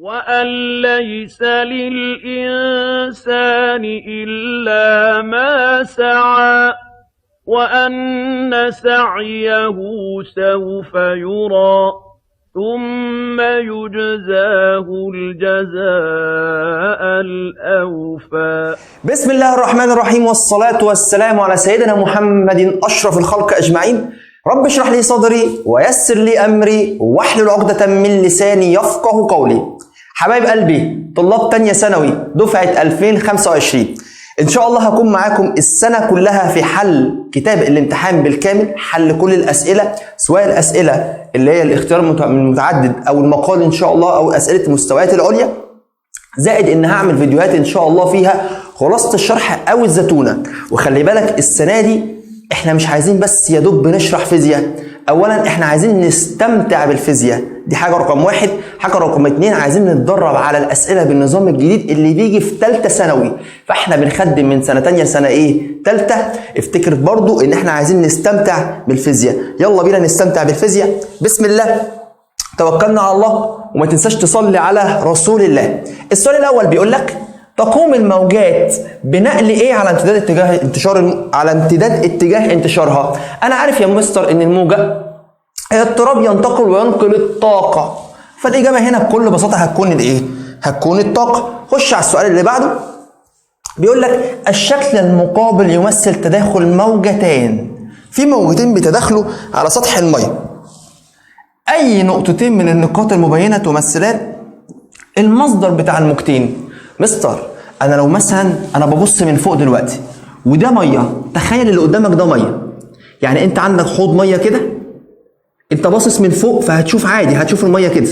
وَأَن لَّيْسَ لِلْإِنسَانِ إِلَّا مَا سَعَىٰ وَأَنَّ سَعْيَهُ سَوْفَ يُرَىٰ ثُمَّ يُجْزَاهُ الْجَزَاءَ الْأَوْفَىٰ. بسم الله الرحمن الرحيم، والصلاة والسلام على سيدنا محمد أشرف الخلق أجمعين. رب اشرح لي صدري ويسر لي أمري واحلل عقدة من لساني يفقه قولي. حبايب قلبي، طلاب تانية ثانوي دفعة 2025، إن شاء الله هكون معاكم السنة كلها في حل كتاب الامتحان بالكامل، حل كل الأسئلة، سواء الأسئلة اللي هي الاختيار المتعدد أو المقال إن شاء الله، أو أسئلة المستويات العليا، زائد ان هعمل فيديوهات ان شاء الله فيها خلاصة الشرح او الزتونة. وخلي بالك السنة دي احنا مش عايزين بس يا دوب بنشرح فيزياء، اولا احنا عايزين نستمتع بالفيزياء، دي حاجة رقم واحد. حاجة رقم اتنين، عايزين نتدرب على الاسئلة بالنظام الجديد اللي بيجي في تالتة ثانوي، فاحنا بنخدم من سنة تانية لسنة ايه؟ تالتة. افتكر برضو ان احنا عايزين نستمتع بالفيزياء. يلا بينا نستمتع بالفيزياء. بسم الله، توكلنا على الله، وما تنساش تصلي على رسول الله. السؤال الاول بيقول لك: تقوم الموجات بنقل ايه على امتداد اتجاه انتشار على امتداد اتجاه انتشارها؟ انا عارف يا مستر ان الموجه اضطراب ينتقل وينقل الطاقه، فالاجابه هنا بكل بساطة هتكون الايه؟ هتكون الطاقة. خش على السؤال اللي بعده، بيقول لك: الشكل المقابل يمثل تداخل موجتين، في موجتين بيتداخلوا على سطح المية، اي نقطتين من النقاط المبينة تمثلان المصدر بتاع الموجتين؟ مستر، انا لو مثلا انا ببص من فوق دلوقتي وده ميه، تخيل اللي قدامك ده ميه، يعني انت عندك حوض مية كده، انت باصص من فوق فهتشوف عادي، هتشوف المية كده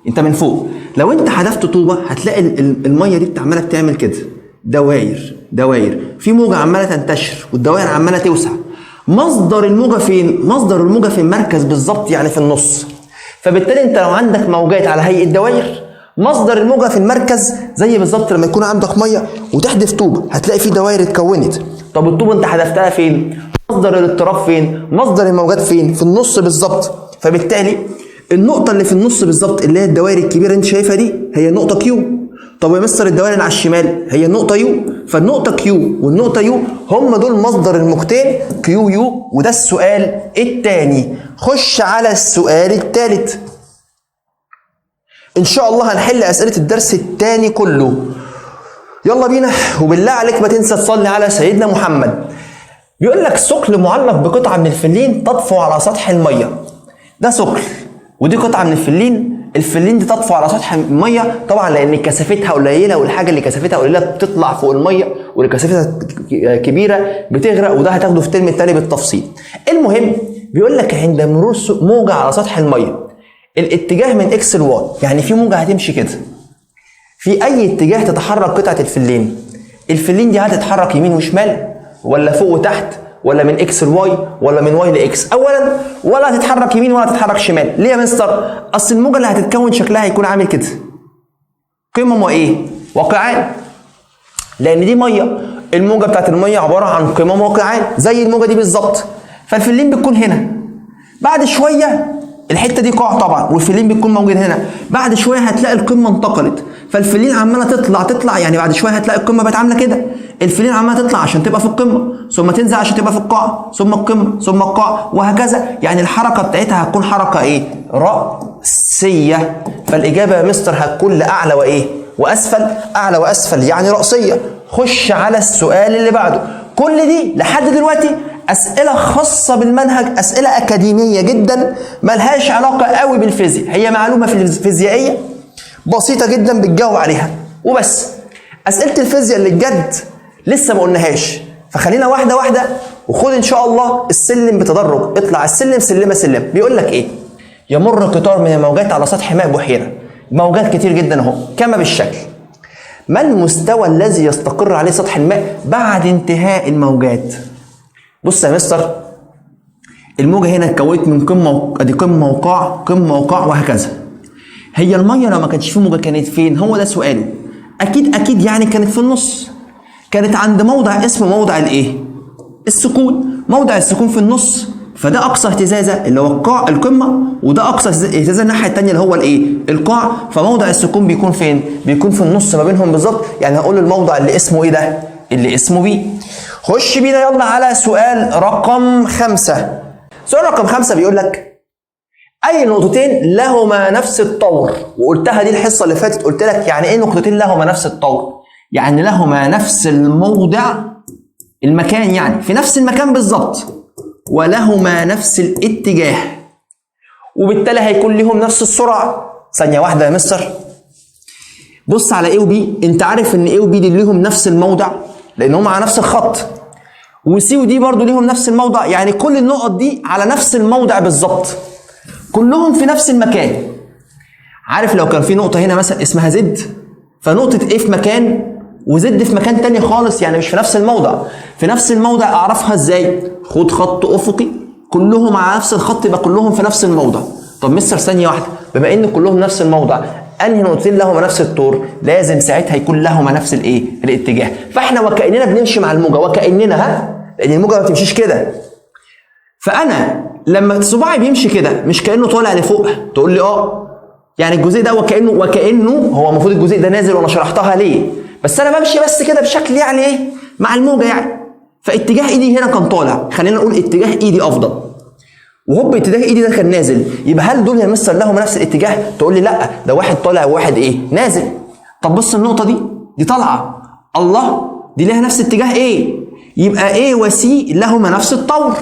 انت من فوق. لو انت حدفت طوبة هتلاقي المية دي عماله بتعمل كده دواير دواير، في موجه عماله تنتشر والدوائر عماله توسع. مصدر الموجه فين؟ مصدر الموجه في المركز بالظبط، يعني في النص. فبالتالي انت لو عندك موجات على هيئة دوائر، مصدر الموجه في المركز، زي بالظبط لما يكون عندك مية وتحدف طوبة هتلاقي في دوائر اتكونت. طب الطوبه انت حدفتها فين؟ مصدر الاضطراب فين؟ مصدر الموجات فين؟ في النص بالظبط. فبالتالي النقطة اللي في النص بالظبط، اللي هي الدوائر الكبيرة اللي انت شايفها دي، هي النقطة Q. طب يا مستر، الدوائر اللي على الشمال هي النقطة U. فالنقطه Q والنقطة U هم دول مصدر الموجتين، Q U. وده السؤال الثاني. خش على السؤال الثالث. ان شاء الله هنحل اسئلة الدرس الثاني كله. يلا بينا، وبالله عليك ما تنسى تصلي على سيدنا محمد. بيقول لك: ثقل معلق بقطعه من الفلين تطفو على سطح الميه. ده ثقل ودي قطعه من الفلين، الفلين دي تطفو على سطح المية طبعا لان كثافتها قليله، والحاجة اللي كثافتها قليله بتطلع فوق الميه، واللي كثافتها كبيرة بتغرق، وده هتاخده في الترم الثاني بالتفصيل. المهم بيقول لك: عند مرور موجه على سطح المية الاتجاه من X ل Y، يعني في موجه هتمشي كده، في اي اتجاه تتحرك قطعه الفلين؟ الفلين دي هتتحرك يمين وشمال ولا فوق وتحت ولا من X ل Y ولا من Y ل X؟ اولا ولا هتتحرك يمين ولا هتتحرك شمال. ليه يا مستر؟ اصل الموجه اللي هتتكون شكلها هيكون عامل كده، قمم وايه؟ وقيعان، لان دي ميه، الموجه بتاعت المية عبارة عن قمم وقيعان زي الموجه دي بالظبط. فالفلين بتكون هنا، بعد شوية الحتة دي قاع طبعا، والفلين بيكون موجود هنا. بعد شوية هتلاقي القمه انتقلت، فالفلين عماله تطلع تطلع، يعني بعد شوية هتلاقي القمه بقت عامله كده. الفلين عماله تطلع عشان تبقى في القمه، ثم تنزل عشان تبقى في القاع، ثم القمه ثم القاع، وهكذا. يعني الحركة بتاعتها هتكون حركة ايه؟ رأسية. فالاجابه يا مستر هتكون لاعلى وايه؟ واسفل. اعلى واسفل يعني رأسية. خش على السؤال اللي بعده. كل دي لحد دلوقتي اسئلة خاصة بالمنهج، اسئلة اكاديمية جدا ملهاش علاقة قوي بالفيزياء، هي معلومة فيزيائية بسيطة جدا بتجاوب عليها وبس. اسئلة الفيزياء اللي بجد لسه ما قلناهاش، فخلينا واحدة واحده، وخد ان شاء الله السلم بتدرج، اطلع السلم سلمه سلم. بيقول لك ايه؟ يمر قطار من الموجات على سطح ماء بحيره، موجات كتير جدا اهو كما بالشكل، ما المستوى الذي يستقر عليه سطح الماء بعد انتهاء الموجات؟ بص يا مستر، الموجه هنا اتكونت من قمة ادي قمة وقاع، قمة وقاع، وهكذا. هي المية لو ما كانش في موجه كانت فين؟ هو ده سؤاله. اكيد اكيد يعني كانت في النص، كانت عند موضع اسمه موضع الايه؟ السكون. موضع السكون في النص. فالاجابه هنا هتكون ايه؟ النص. فده اقصى اهتزازه اللي هو القاع القمه، وده اقصى اهتزازه الناحية الثانية اللي هو الايه؟ القاع. فموضع السكون بيكون فين؟ بيكون في النص ما بينهم بالظبط، يعني هقول الموضع اللي اسمه ايه ده؟ اللي اسمه B. خش بينا يلا على سؤال رقم 5. سؤال رقم 5 بيقول لك اي نقطتين لهما نفس الطور، وقلتها دي الحصة اللي فاتت، قلت لك يعني ايه نقطتين لهما نفس الطور؟ يعني لهما نفس الموضع، المكان يعني في نفس المكان بالظبط، ولهما نفس الاتجاه، وبالتالي هيكون لهم نفس السرعة. ثانية واحدة يا مستر، بص على A و B، انت عارف ان A و B دي ليهم نفس الموضع لان هم على نفس الخط، و C و D برضو ليهم نفس الموضع، يعني كل النقط دي على نفس الموضع بالظبط، كلهم في نفس المكان. عارف لو كان في نقطة هنا مثلا اسمها Z، فنقطه A في مكان و Z في مكان تاني خالص، يعني مش في نفس الموضع. في نفس الموضع اعرفها ازاي؟ خد خط افقي كلهم على نفس الخط، يبقى كلهم في نفس الموضع. طب مستر ثانية واحدة، بما ان كلهم نفس الموضع، انهي نقطتين لهما نفس الطور؟ لازم ساعتها يكون لهما نفس الايه؟ الاتجاه. فاحنا وكاننا بنمشي مع الموجه، وكاننا ها، لان الموجه ما بتمشيش كده. فانا لما صباعي بيمشي كده مش كانه طالع لفوق؟ تقول لي اه، يعني الجزء ده وكانه هو المفروض الجزء ده نازل، وانا شرحتها ليه، بس انا بمشي بس كده بشكل يعني ايه مع الموجه يعني. فاتجاه ايدي هنا كان طالع، خلينا نقول اتجاه ايدي افضل، وهوب اتجاه ايدي ده كان نازل، يبقى هل دول يا مستر لهم نفس الاتجاه؟ تقول لي لا، ده واحد طالع وواحد ايه نازل. طب بص النقطة دي، دي طالعه، الله، دي لها نفس اتجاه ايه، يبقى A و C لهما نفس الطور.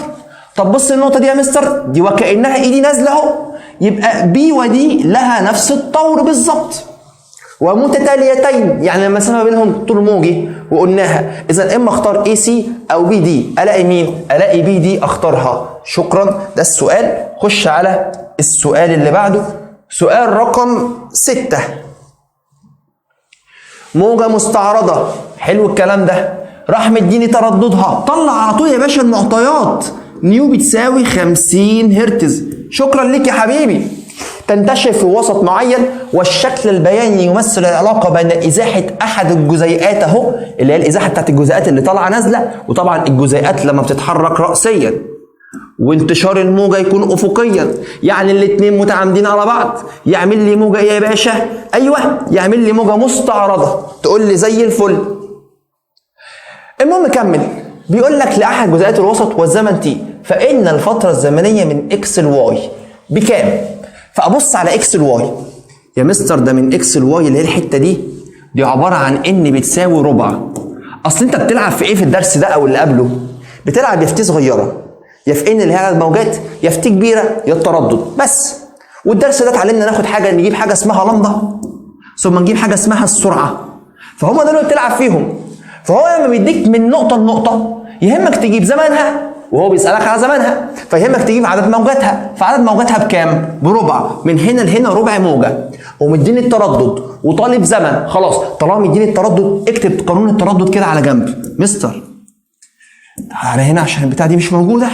طب بص النقطة دي يا مستر، دي وكانها ايدي نازله اهو، يبقى B و D لها نفس الطور بالظبط ومتتاليتين، يعني المسافة بينهم طول موجي وقلناها. اذا اما اختار A C او B D، الاقي مين؟ الاقي B D اختارها. شكرا، ده السؤال. خش على السؤال اللي بعده، سؤال رقم 6. موجه مستعرضه، حلو الكلام ده، راح مديني ترددها، طلع على طول يا باشا المعطيات، nu بتساوي 50 هرتز، شكرا لك يا حبيبي. تنتشر في وسط معين، والشكل البياني يمثل العلاقة بين إزاحة أحد الجزيئات أهو، اللي هي الإزاحة بتاعت الجزيئات اللي طالعة نازلة، وطبعا الجزيئات لما بتتحرك رأسيا، وانتشار الموجة يكون أفقيا، يعني الاتنين متعامدين على بعض، يعمل لي موجة إيه يا باشا؟ أيوه، يعمل لي موجة مستعرضة، تقول لي زي الفل. المهم كمل، بيقول لك لأحد جزيئات الوسط والزمن T، فإن الفترة الزمنية من X ل Y بكام؟ فابص على X ل Y يا مستر، ده من X ل Y اللي هي الحتة دي، دي عبارة عن N بتساوي ربع. اصل انت بتلعب في ايه في الدرس ده او اللي قبله؟ بتلعب يا في T صغيرة، يا في N اللي هي عدد موجات، يا في T كبيرة، يا التردد بس. والدرس ده اتعلمنا ناخد حاجة، نجيب حاجة اسمها لمضه، ثم نجيب حاجة اسمها السرعة، فهم دول اللي بتلعب فيهم. فهو لما بيديك من نقطة لنقطة يهمك تجيب زمنها، وهو بيسألك على زمنها، فيهمك تجيب عدد موجاتها. فعدد موجاتها بكام؟ بربع، من هنا لهنا ربع موجة، ومديني التردد وطالب زمن. خلاص طالما مديني التردد اكتب قانون التردد كده على جنب. مستر تعالى هنا عشان البتاع دي مش موجودة.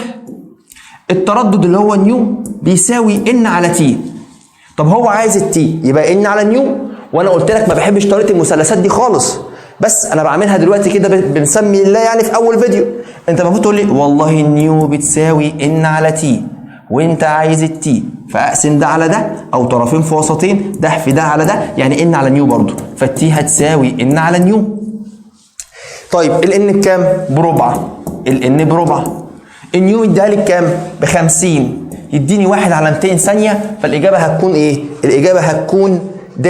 التردد اللي هو nu بيساوي N على T. طب هو عايز ال T يبقى N على nu، وانا قلت لك ما بحبش طريقة المثلثات دي خالص، بس انا بعملها دلوقتي كده بنسمي الله يعني في اول فيديو. انت المفروض تقول لي والله ال nu بتساوي N على T، وانت عايز ال T، فاقسم ده على ده او طرفين في وسطين، ده في ده على ده، يعني N على nu برضو، فال T هتساوي N على nu. طيب ال N بكام؟ بربع. ال N بربع. ال nu اديها لي بكام؟ ب 50، يديني 1 على 200 ثانية، فالإجابة هتكون إيه؟ الإجابة هتكون د.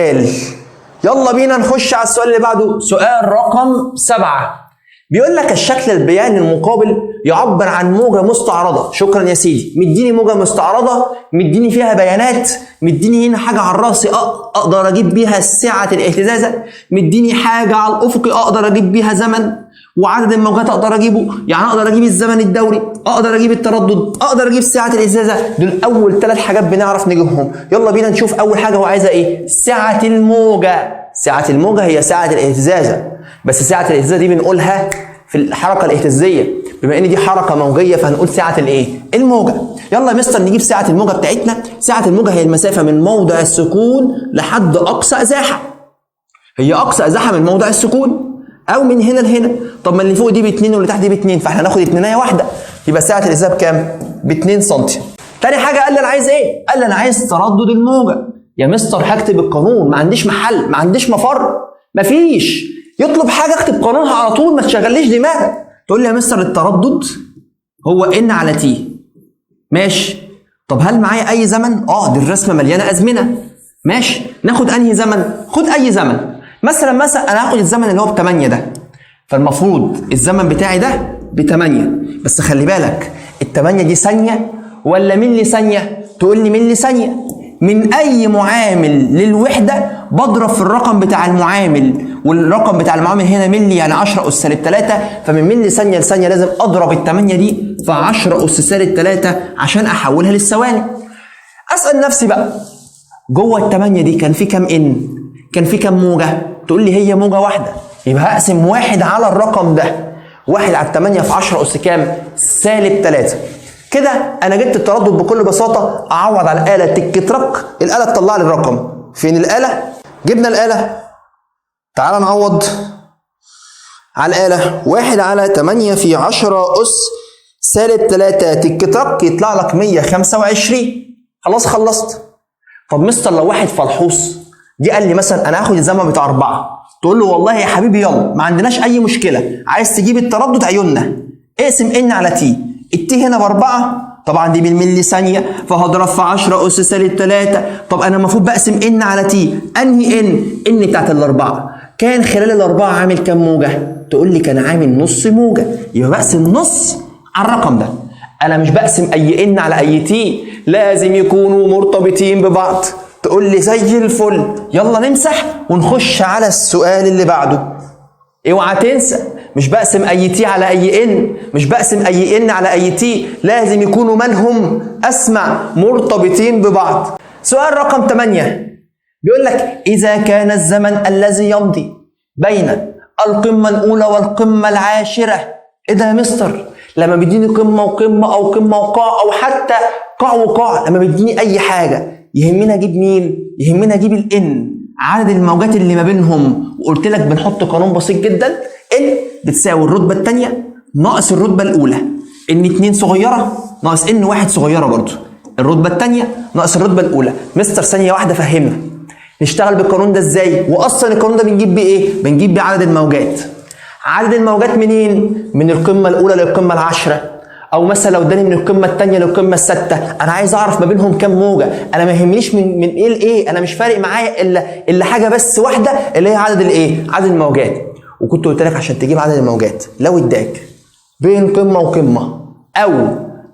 يلا بينا نخش على السؤال اللي بعده، سؤال رقم 7. بيقول لك الشكل البياني المقابل يعبر عن موجة مستعرضة. شكرا يا سيدي، مديني موجة مستعرضة، مديني فيها بيانات، مديني هنا حاجة على الرأس أقدر أجيب بيها سعة الاهتزازة، مديني حاجة على الأفق أقدر أجيب بيها زمن، وعدد الموجات أقدر أجيبه، يعني أقدر أجيب الزمن الدوري، أقدر أجيب التردد، أقدر أجيب سعة الاهتزازة. دول أول 3 حاجات بنعرف نجيبهم. يلا بينا نشوف أول حاجة هو عايزها إيه؟ سعة الموجة. سعة الموجة هي سعة الاهتزازة، بس سعة الاهتزازة دي بنقولها في الحركة الاهتزازية، بما ان دي حركة موجية فهنقول سعة الايه؟ الموجة. يلا يا مستر نجيب سعة الموجة بتاعتنا. سعة الموجة هي المسافة من موضع السكون لحد أقصى إزاحة. هي أقصى إزاحة من موضع السكون أو من هنا لهنا. طب ما اللي فوق دي ب2 واللي تحت دي ب2، فاحنا هناخد 2 واحدة. يبقى سعة الازازه بكام؟ ب 2 سم. تاني حاجة قال لي انا عايز ايه؟ قال لي انا عايز تردد الموجه. يا مستر هكتب القانون، ما عنديش محل، ما عنديش مفر، مفيش. يطلب حاجة اكتب قانونها على طول، ما تشغليش دماغك. تقول لي يا مستر التردد هو N على T. ماشي. طب هل معايا اي زمن؟ دي الرسمة مليانة ازمنة. ماشي، ناخد انهي زمن؟ خد اي زمن. مثلا انا هاخد الزمن اللي هو ب 8 ده، فالمفروض الزمن بتاعي ده ب 8، بس خلي بالك ال 8 دي ثانية ولا ملي ثانية؟ تقول لي ملي ثانية. من اي معامل للوحدة بضرب في الرقم بتاع المعامل، والرقم بتاع المعامل هنا ملي، يعني 10 اس سالب 3، فمن ملي ثانية لثانيه لازم اضرب ال 8 دي في 10 اس سالب 3 عشان احولها للثواني. اسال نفسي بقى جوه ال 8 دي كان في كام N؟ كان في كام موجه؟ تقول لي هي موجه واحدة، يبقى هقسم واحد على الرقم ده، 1 على 8 في 10 اس كام؟ سالب 3. كده انا جبت التردد بكل بساطة. اعوض على الاله تك ترك، الاله تطلع لي الرقم. فين الاله؟ جبنا الاله، تعال نعوض على الاله. 1 على 8 في 10 اس سالب 3 تك ترك، يطلع لك 125. خلاص خلصت. طب مستر لو واحد فلحوص جه قال لي مثلا انا هاخد الزمن بتاع 4، تقول له والله يا حبيبي يلا ما عندناش اي مشكلة، عايز تجيب التردد عيوننا، اقسم N على T. ال T هنا ب4، طبعا دي بالملي ثانية، فهضرب في 10 اس سالب 3. طب انا المفروض بقسم N على T، انهي N؟ N بتاعت الاربعة. كان خلال الاربعة عامل كام موجه؟ تقول لي كان عامل نص موجه، يبقى بقسم نص على الرقم ده. انا مش بقسم اي N على اي T، لازم يكونوا مرتبطين ببعض. تقول لي زي الفل. يلا نمسح ونخش على السؤال اللي بعده. اوعى تنسى مش بقسم اي T على اي N، مش بقسم اي N على اي T، لازم يكونوا مالهم اسمع مرتبطين ببعض. سؤال رقم 8 بيقول لك اذا كان الزمن الذي يمضي بين القمه الاولى والقمه العاشرة. ايه ده يا مستر؟ لما بيديني قمة وقمة او قمة وقاع او حتى قاع وقاع، لما بيديني اي حاجة يهمنا اجيب مين؟ يهمنا اجيب ال N، عدد الموجات اللي ما بينهم. وقلت لك بنحط قانون بسيط جدا، N بتساوي الرتبة الثانية ناقص الرتبة الاولى، N 2 صغيرة ناقص N 1 صغيرة برضو، الرتبة الثانية ناقص الرتبة الاولى. مستر ثانية واحدة فهمنا نشتغل بالقانون ده ازاي؟ واصلا القانون ده بنجيب بيه ايه؟ بنجيب بيه عدد الموجات. عدد الموجات منين؟ من القمه الاولى للقمه العاشرة، او مثلا لو اداني من القمه الثانية للقمه السادسة، انا عايز اعرف ما بينهم كام موجه. انا ما يهمنيش من ايه لايه، انا مش فارق معايا الا حاجة بس واحدة اللي هي عدد الايه؟ عدد الموجات. وكنت قلت لك عشان تجيب عدد الموجات لو اداك بين قمة وقمة او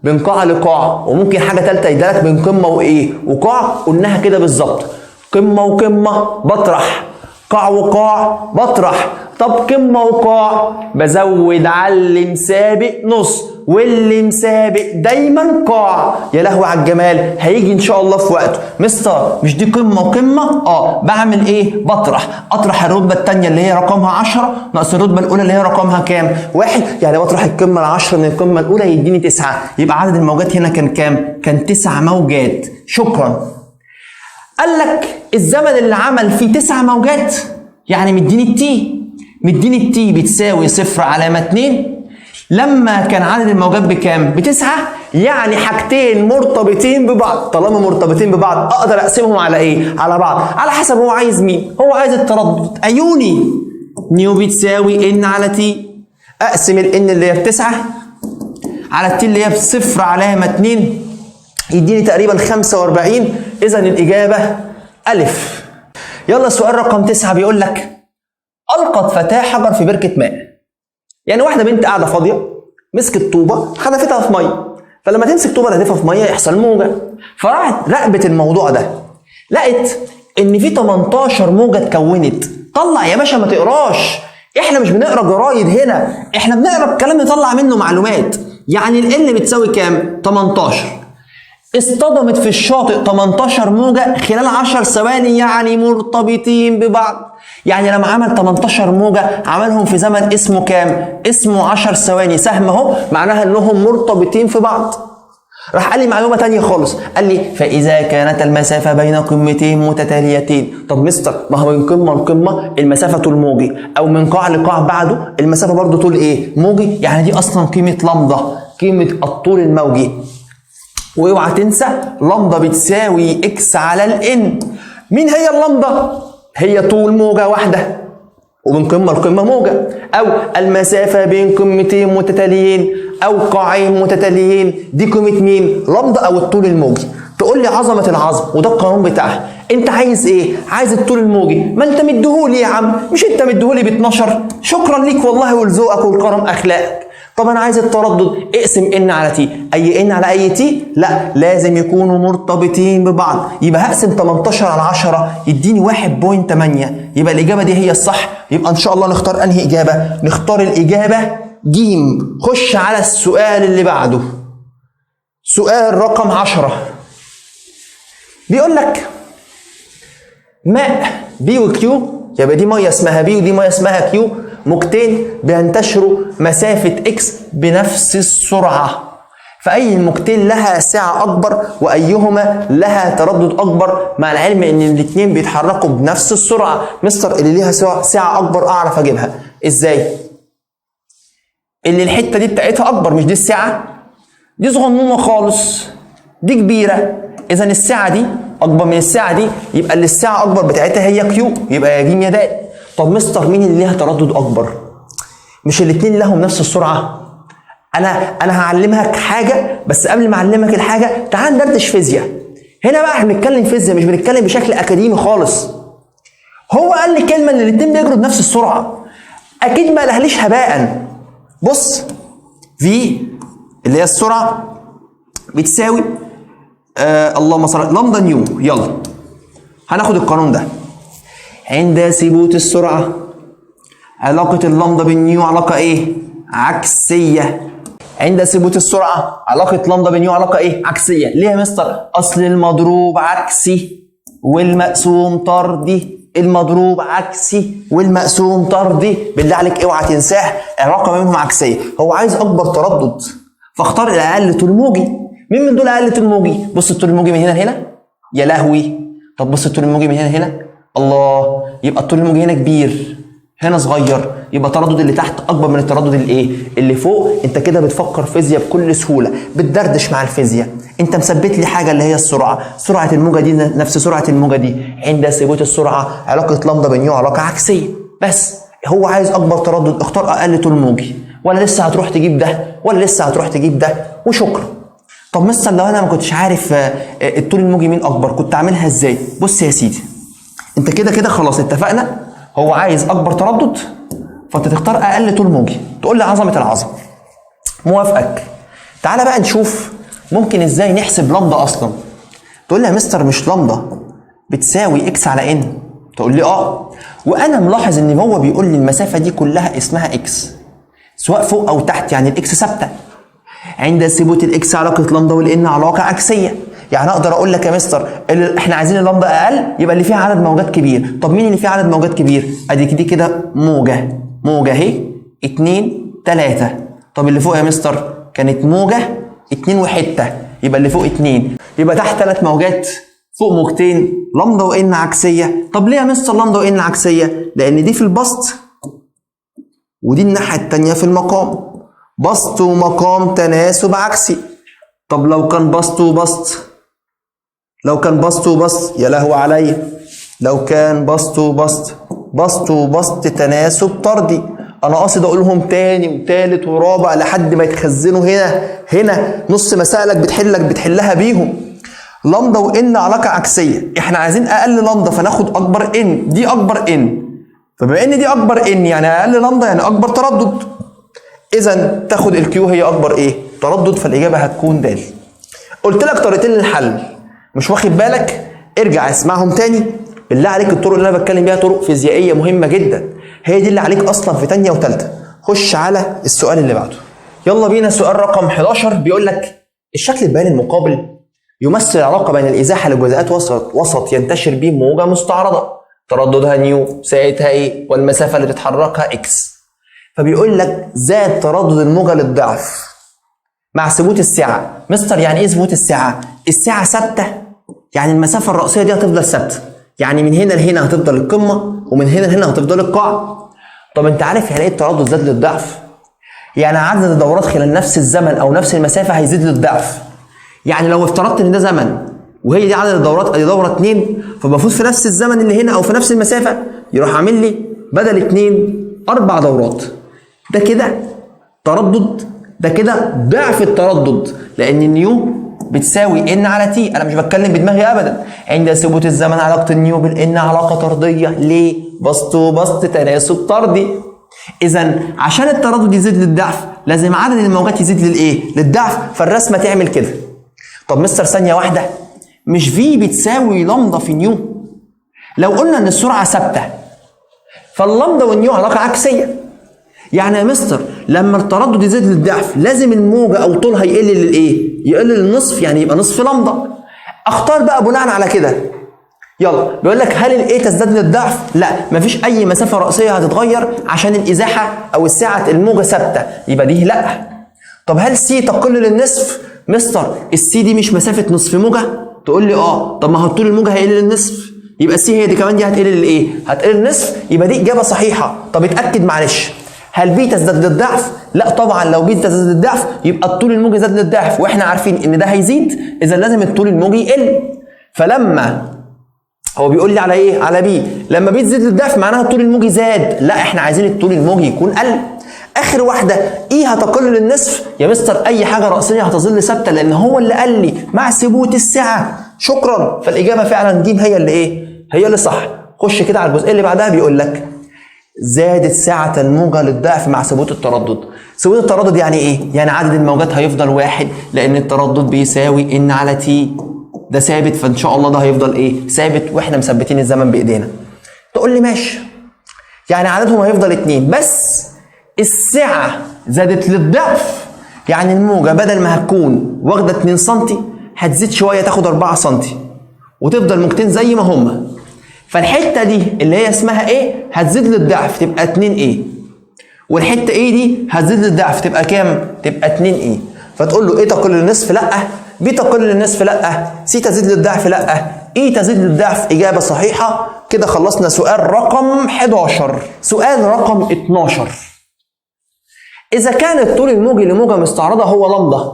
بين قاع لقاع، وممكن حاجة ثالثة يدالك بين قمة وايه؟ وقاع، قلناها كده بالظبط، قمة وقمة بطرح، قاع وقاع بطرح. طب قمة وقاع بزود على اللي مسابق نص، واللي مسابق دايما قاع. يا لهوي على الجمال، هيجي ان شاء الله في وقته. مستر مش دي قمة وقمة؟ بعمل ايه؟ بطرح، اطرح الرتبة الثانية اللي هي رقمها 10 ناقص الرتبة الاولى اللي هي رقمها كام؟ 1، يعني بطرح القمه ال10 من القمه الاولى يديني 9، يبقى عدد الموجات هنا كان كام؟ كان 9 موجات. شكرا. قال لك الزمن اللي عمل فيه 9 موجات، يعني مديني ال T، مديني ال T بتساوي 0.2، لما كان عدد الموجات بكام؟ ب9، يعني حاجتين مرتبطين ببعض. طالما مرتبطين ببعض اقدر اقسمهم على ايه؟ على بعض، على حسب هو عايز مين. هو عايز التردد، عيوني nu بتساوي N على T، اقسم ال N اللي هي ب9 على ال T اللي هي ب0.2 يديني تقريبا 45. اذا الاجابة الف. يلا سؤال رقم 9 بيقول لك القت فتاة حجر في بركة ماء. يعني واحدة بنت قاعدة فاضية مسكت طوبة حذفتها في مية، فلما تمسك طوبة تحذفها في مية يحصل موجه. فراحت راقبت الموضوع ده، لقت ان في 18 موجه اتكونت. طلع يا باشا ما تقراش، احنا مش بنقرا جرايد هنا، احنا بنقرا الكلام نطلع منه معلومات. يعني ال بتساوي كام؟ 18. اصطدمت في الشاطئ 18 موجة خلال 10 ثواني، يعني مرتبطين ببعض. يعني لما عمل 18 موجة عملهم في زمن اسمه كام؟ اسمه 10 ثواني، سهم اهو، معناها انهم مرتبطين في بعض. راح قال لي معلومة تانية خالص، قال لي فاذا كانت المسافة بين قمتين متتاليتين. طب مستر ما هو من قمة لقمة المسافة طول موجي، او من قاع لقاع بعده المسافة برضه طول ايه؟ موجي، يعني دي اصلا قيمة لامدا، قيمة الطول الموجي. واوعى تنسى لامدا بتساوي x على ال N. مين هي اللامدا؟ هي طول موجه واحدة ومن قمة لقمة موجه، او المسافة بين قمتين متتاليين او قاعين متتاليين، دي قيمة مين؟ لامدا او الطول الموجي. تقول لي عظمه العظم، وده القانون بتاعها. انت عايز ايه؟ عايز الطول الموجي، ما انت مديهولي يا عم، مش انت مديهولي ب 12؟ شكرا ليك والله ولذوقك والكرم اخلاقك. طب انا عايز التردد، اقسم N على T، اي N على اي T؟ لا، لازم يكونوا مرتبطين ببعض، يبقى هقسم 18 على 10 يديني 1.8، يبقى الاجابة دي هي الصح. يبقى ان شاء الله نختار انهي اجابه؟ نختار الاجابة جيم. خش على السؤال اللي بعده، سؤال رقم 10. بيقول لك ماء P و Q، يبقى دي مية اسمها P ودي مية اسمها Q، موجتين بينتشروا مسافة X بنفس السرعة، فأي الموجتين لها سعة أكبر وأيهما لها تردد أكبر، مع العلم إن الاتنين بيتحركوا بنفس السرعة. مستر اللي ليها سعة أكبر أعرف أجيبها إزاي؟ اللي الحتة دي بتاعتها أكبر، مش دي السعة؟ دي صغنونة خالص، دي كبيرة، إذا السعة دي أكبر من السعة دي، يبقى اللي السعة أكبر بتاعتها هي Q، يبقى يا جيم يا دال. طب مستر مين اللي ليها تردد أكبر؟ مش الاتنين لهم نفس السرعة؟ أنا هعلمك حاجة، بس قبل ما أعلمك الحاجة تعال ندردش فيزياء. هنا بقى احنا بنتكلم فيزياء، مش بنتكلم بشكل أكاديمي خالص. هو قال لي كلمة إن الاتنين بيجروا بنفس السرعة، أكيد ما قالهاليش هباء. بص، V اللي هي السرعة بتساوي اللهم صل lambda nu. يلا هناخد القانون ده. عند ثبوت السرعة علاقة ال lambda بال nu علاقة ايه؟ عكسية. عند ثبوت السرعة علاقة lambda بال nu علاقة ايه؟ عكسية. ليه يا مستر؟ أصل المضروب عكسي والمقسوم طردي، المضروب عكسي والمقسوم طردي، بالله عليك اوعى تنساه، العلاقة بينهم عكسية. هو عايز أكبر تردد فاختار الأقل طول موجي. مين من دول أقل طول موجي؟ بص الطول الموجي من هنا لهنا، يا لهوي. طب بص الطول الموجي من هنا لهنا، الله، يبقى الطول الموجي هنا كبير هنا صغير، يبقى التردد اللي تحت اكبر من التردد اللي ايه؟ اللي فوق. انت كده بتفكر فيزياء بكل سهولة، بتدردش مع الفيزياء. انت مثبت لي حاجة اللي هي السرعة، سرعة الموجه دي نفس سرعة الموجه دي. عند ثبوت السرعة علاقة lambda ب nu علاقة عكسية. بس هو عايز اكبر تردد، اختار اقل طول موجي، ولا لسه هتروح تجيب ده ولا لسه هتروح تجيب ده، وشكرا. طب مثلا لو انا ما كنتش عارف الطول الموجي مين اكبر، كنت اعملها ازاي؟ بص يا سيدي، انت كده كده خلاص اتفقنا هو عايز اكبر تردد، فانت تختار اقل طول موجي. تقول لي عظمه العظمة، موافقك. تعالى بقى نشوف ممكن ازاي نحسب لامدا اصلا. تقول لي يا مستر مش لامدا بتساوي X على N؟ تقول لي اه، وانا ملاحظ ان هو بيقول لي المسافة دي كلها اسمها X سواء فوق او تحت، يعني ال X ثابتة. عند ثبوت ال X علاقة lambda وال N علاقة عكسية، يعني اقدر اقول لك يا مستر احنا عايزين اللامدا اقل، يبقى اللي فيها عدد موجات كبير. طب مين اللي فيه عدد موجات كبير؟ ادي دي كده موجه، موجه اهي، 2 3. طب اللي فوق يا مستر كانت موجه 2 وحتة، يبقى اللي فوق 2، يبقى تحت 3 موجات، فوق موجتين، lambda و N عكسية. طب ليه يا مستر lambda و N عكسية؟ لان دي في البسط ودي الناحية التانية في المقام، بسط ومقام تناسب عكسي. طب لو كان بسط وبسط، لو كان بسط وبسط، يا لهو عليا، لو كان بسط وبسط، بسط وبسط تناسب طردي. انا قاصد اقولهم تاني وتالت ورابع لحد ما يتخزنوا هنا. هنا نص مسائلك بتحلها بيهم. lambda و N علاقة عكسية، احنا عايزين اقل لامدا فناخد اكبر N، دي اكبر N، فبما ان دي اكبر N يعني اقل لامدا يعني اكبر تردد، اذا تاخد ال Q هي اكبر ايه؟ تردد، فالاجابه هتكون د. قلت لك طريقتين للحل، مش واخد بالك؟ ارجع اسمعهم تاني بالله عليك. الطرق اللي انا بتكلم بيها طرق فيزيائية مهمة جدا، هي دي اللي عليك اصلا في تانية وتالتة. خش على السؤال اللي بعده، يلا بينا. سؤال رقم 11 بيقول لك الشكل البياني المقابل يمثل علاقة بين الازاحه لجزيئات وسط ينتشر به موجه مستعرضه ترددها nu، ساعتها ايه، والمسافة اللي بتتحركها X. فبيقول لك زاد تردد الموجه للضعف، مع ثبوت السعة. مستر يعني ايه ثبوت السعة؟ السعة ثابتة، يعني المسافة الرأسية دي هتفضل ثابتة، يعني من هنا لهنا هتفضل القمه ومن هنا لهنا هتفضل القاع. طب انت عارف يعني ايه التردد زاد للضعف؟ يعني عدد الدورات خلال نفس الزمن او نفس المسافة هيزيد للضعف. يعني لو افترضت ان ده زمن وهي دي عدد الدورات، ادي دوره 2، فالمفروض في نفس الزمن اللي هنا او في نفس المسافة يروح عامل لي بدل 2 4 دورات. ده كده تردد، ده كده ضعف التردد، لان ال nu بتساوي N على T. انا مش بتكلم بدماغي ابدا. عند ثبوت الزمن علاقة ال nu بال N علاقة طرديه. ليه؟ بسط وبسط تناسب طردي. اذا عشان التردد يزيد للضعف لازم عدد الموجات يزيد للايه؟ للضعف. فالرسمه تعمل كده. طب مستر ثانية واحدة، مش V بتساوي لامدا في nu؟ لو قلنا ان السرعة ثابتة فال lambda وال nu علاقة عكسية. يعني يا مستر لما التردد يزيد للضعف لازم الموجه او طولها يقل للايه؟ يقل للنصف، يعني يبقى نصف لامدا. اختار بقى بناء على كده. يلا بيقول لك هل ال A تزداد للضعف؟ لا، مفيش اي مسافة راسية هتتغير عشان الازاحه او السعة الموجه ثابتة، يبقى دي لا. طب هل C تقل للنصف؟ مستر ال C دي مش مسافة نصف موجه؟ تقول لي اه. طب ما هو طول الموجه هيقل للنصف، يبقى ال C هي دي كمان دي هتقل للايه؟ هتقل للنصف، يبقى دي اجابه صحيحه. طب اتاكد معلش، هل B تزداد للضعف؟ لا طبعا، لو B تزداد للضعف يبقى الطول الموجي زاد للضعف، واحنا عارفين ان ده هيزيد، اذا لازم الطول الموجي يقل. فلما هو بيقول لي على ايه؟ على B. لما B تزيد للضعف معناها الطول الموجي زاد، لا احنا عايزين الطول الموجي يكون قل. اخر واحدة E هتقل للنصف؟ يا مستر اي حاجة راسية هتظل ثابتة لان هو اللي قال لي مع ثبوت السعة. شكرا. فالاجابه فعلا ج هي اللي ايه؟ هي اللي صح. خش كده على الجزئية اللي بعدها، بيقول لك زادت سعة الموجة للضعف مع ثبوت التردد. ثبوت التردد يعني ايه؟ يعني عدد الموجات هيفضل واحد، لان التردد بيساوي N على T، ده ثابت، فان شاء الله ده هيفضل ايه؟ ثابت، واحنا مثبتين الزمن بايدينا. تقول لي ماشي، يعني عددهم هيفضل 2، بس السعة زادت للضعف، يعني الموجة بدل ما هتكون واخدة 2 سم هتزيد شوية تاخد 4 سم وتفضل موجتين زي ما هما. فالحته دي اللي هي اسمها A هتزيد للضعف تبقى 2 A، والحتة A دي هتزيد للضعف تبقى كام؟ تبقى 2 A. فتقول له A تقل للنصف؟ لا. B تقل للنصف؟ لا. C تزيد للضعف؟ لا. E تزيد للضعف؟ اجابه صحيحه. كده خلصنا سؤال رقم 11. سؤال رقم 12، اذا كان الطول الموجي لموجه مستعرضه هو لامدا.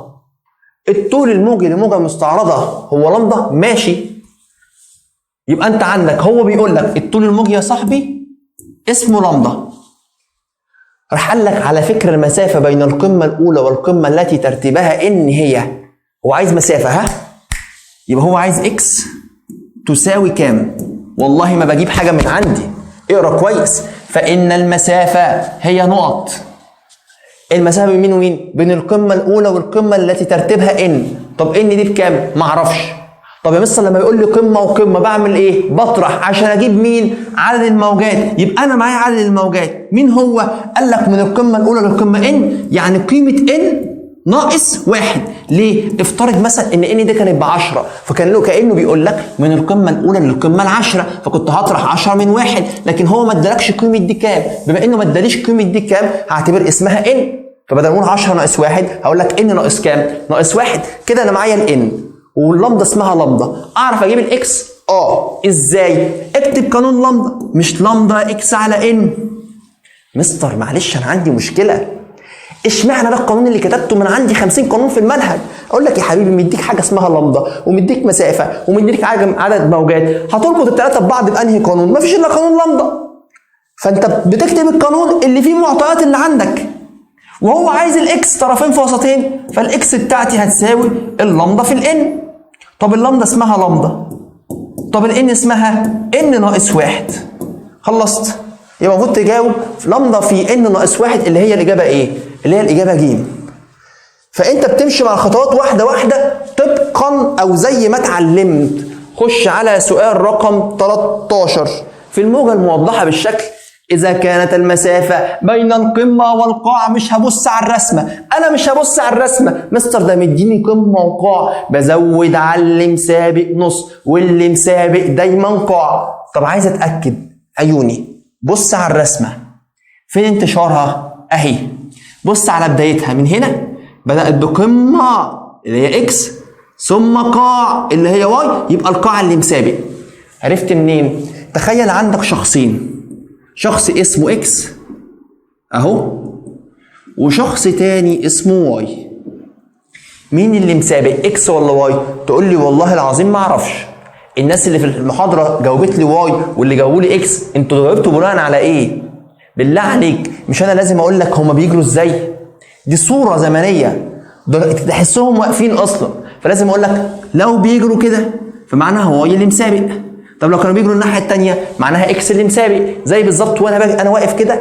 الطول الموجي لموجه مستعرضه هو لامدا، ماشي. يبقى انت عندك هو بيقول لك الطول الموجي يا صاحبي اسمه لامدا. راح قال لك على فكرة المسافة بين القمه الاولى والقمه التي ترتيبها N هي، هو عايز مسافة، ها؟ يبقى هو عايز X تساوي كام؟ والله ما بجيب حاجة من عندي، اقرا كويس. فان المسافة هي نقط. المسافة بين مين ومين؟ بين القمه الاولى والقمه التي ترتيبها N. طب N دي بكام؟ معرفش. طب يا مستر لما يقول لي قمة وقمة بعمل ايه؟ بطرح عشان اجيب مين؟ عدد الموجات. يبقى انا معايا عدد الموجات، مين هو؟ قال لك من القمه الاولى للقمه N، يعني قيمة N ناقص 1. ليه؟ افترض مثلا ان N دي كانت ب 10، فكان له كانه بيقول لك من القمه الاولى للقمه العاشرة، فكنت هطرح 10 من 1، لكن هو ما ادالكش قيمة دي كام. بما انه ما اداليش قيمة دي كام هعتبر اسمها N، فبدل ما اقول 10 ناقص 1 هقول لك N ناقص كام؟ ناقص 1. كده انا معايا ال N وال lambda اسمها لامدا، اعرف اجيب ال X؟ ازاي؟ اكتب قانون لامدا، مش lambda X على N. مستر معلش انا عندي مشكلة، اشمعنى ده القانون اللي كتبته؟ من عندي 50 قانون في المنهج. اقول لك يا حبيبي مديك حاجة اسمها لامدا ومديك مسافة ومديك عدد موجات، هتربط الثلاثة ببعض بانهي قانون؟ مفيش الا قانون لامدا. فانت بتكتب القانون اللي فيه معطيات اللي عندك، وهو عايز ال X طرفين في وسطين، فال X بتاعتي هتساوي اللامدا في ال N. طب اللامدا اسمها لامدا، طب ال N اسمها N ناقص 1. خلصت. يبقى المفروض تجاوب لامدا في N ناقص 1 اللي هي الاجابة ايه؟ اللي هي الاجابة ج. فانت بتمشي مع خطوات واحدة واحدة طبقا او زي ما اتعلمت. خش على سؤال رقم 13. في الموجه الموضحة بالشكل، إذا كانت المسافة بين القمة والقاع، مش هبص على الرسمة، أنا مش هبص على الرسمة، مستر ده مديني قمة وقاع، بزود على اللي مسابق نص واللي مسابق دايما قاع. طب عايز أتأكد، عيوني بص على الرسمة، فين انتشارها؟ أهي. بص على بدايتها من هنا، بدات بقمة اللي هي X ثم قاع اللي هي Y، يبقى القاع اللي مسابق. عرفت منين؟ تخيل عندك شخصين، شخص اسمه X اهو وشخص تاني اسمه Y. مين اللي مسابق، X ولا Y؟ تقول لي والله العظيم ما اعرفش. الناس اللي في المحاضرة جاوبت لي Y واللي جاوبوا لي X، انتوا جاوبتوا بناء على ايه؟ بالله عليك مش انا لازم اقول لك هما بيجروا ازاي؟ دي صوره زمنية، تحسهم واقفين اصلا، فلازم اقول لك لو بيجروا كده فمعناها Y اللي مسابق. طب لو كانوا بيجروا الناحية الثانية معناها X اللي مسابق. زي بالظبط وانا انا واقف كده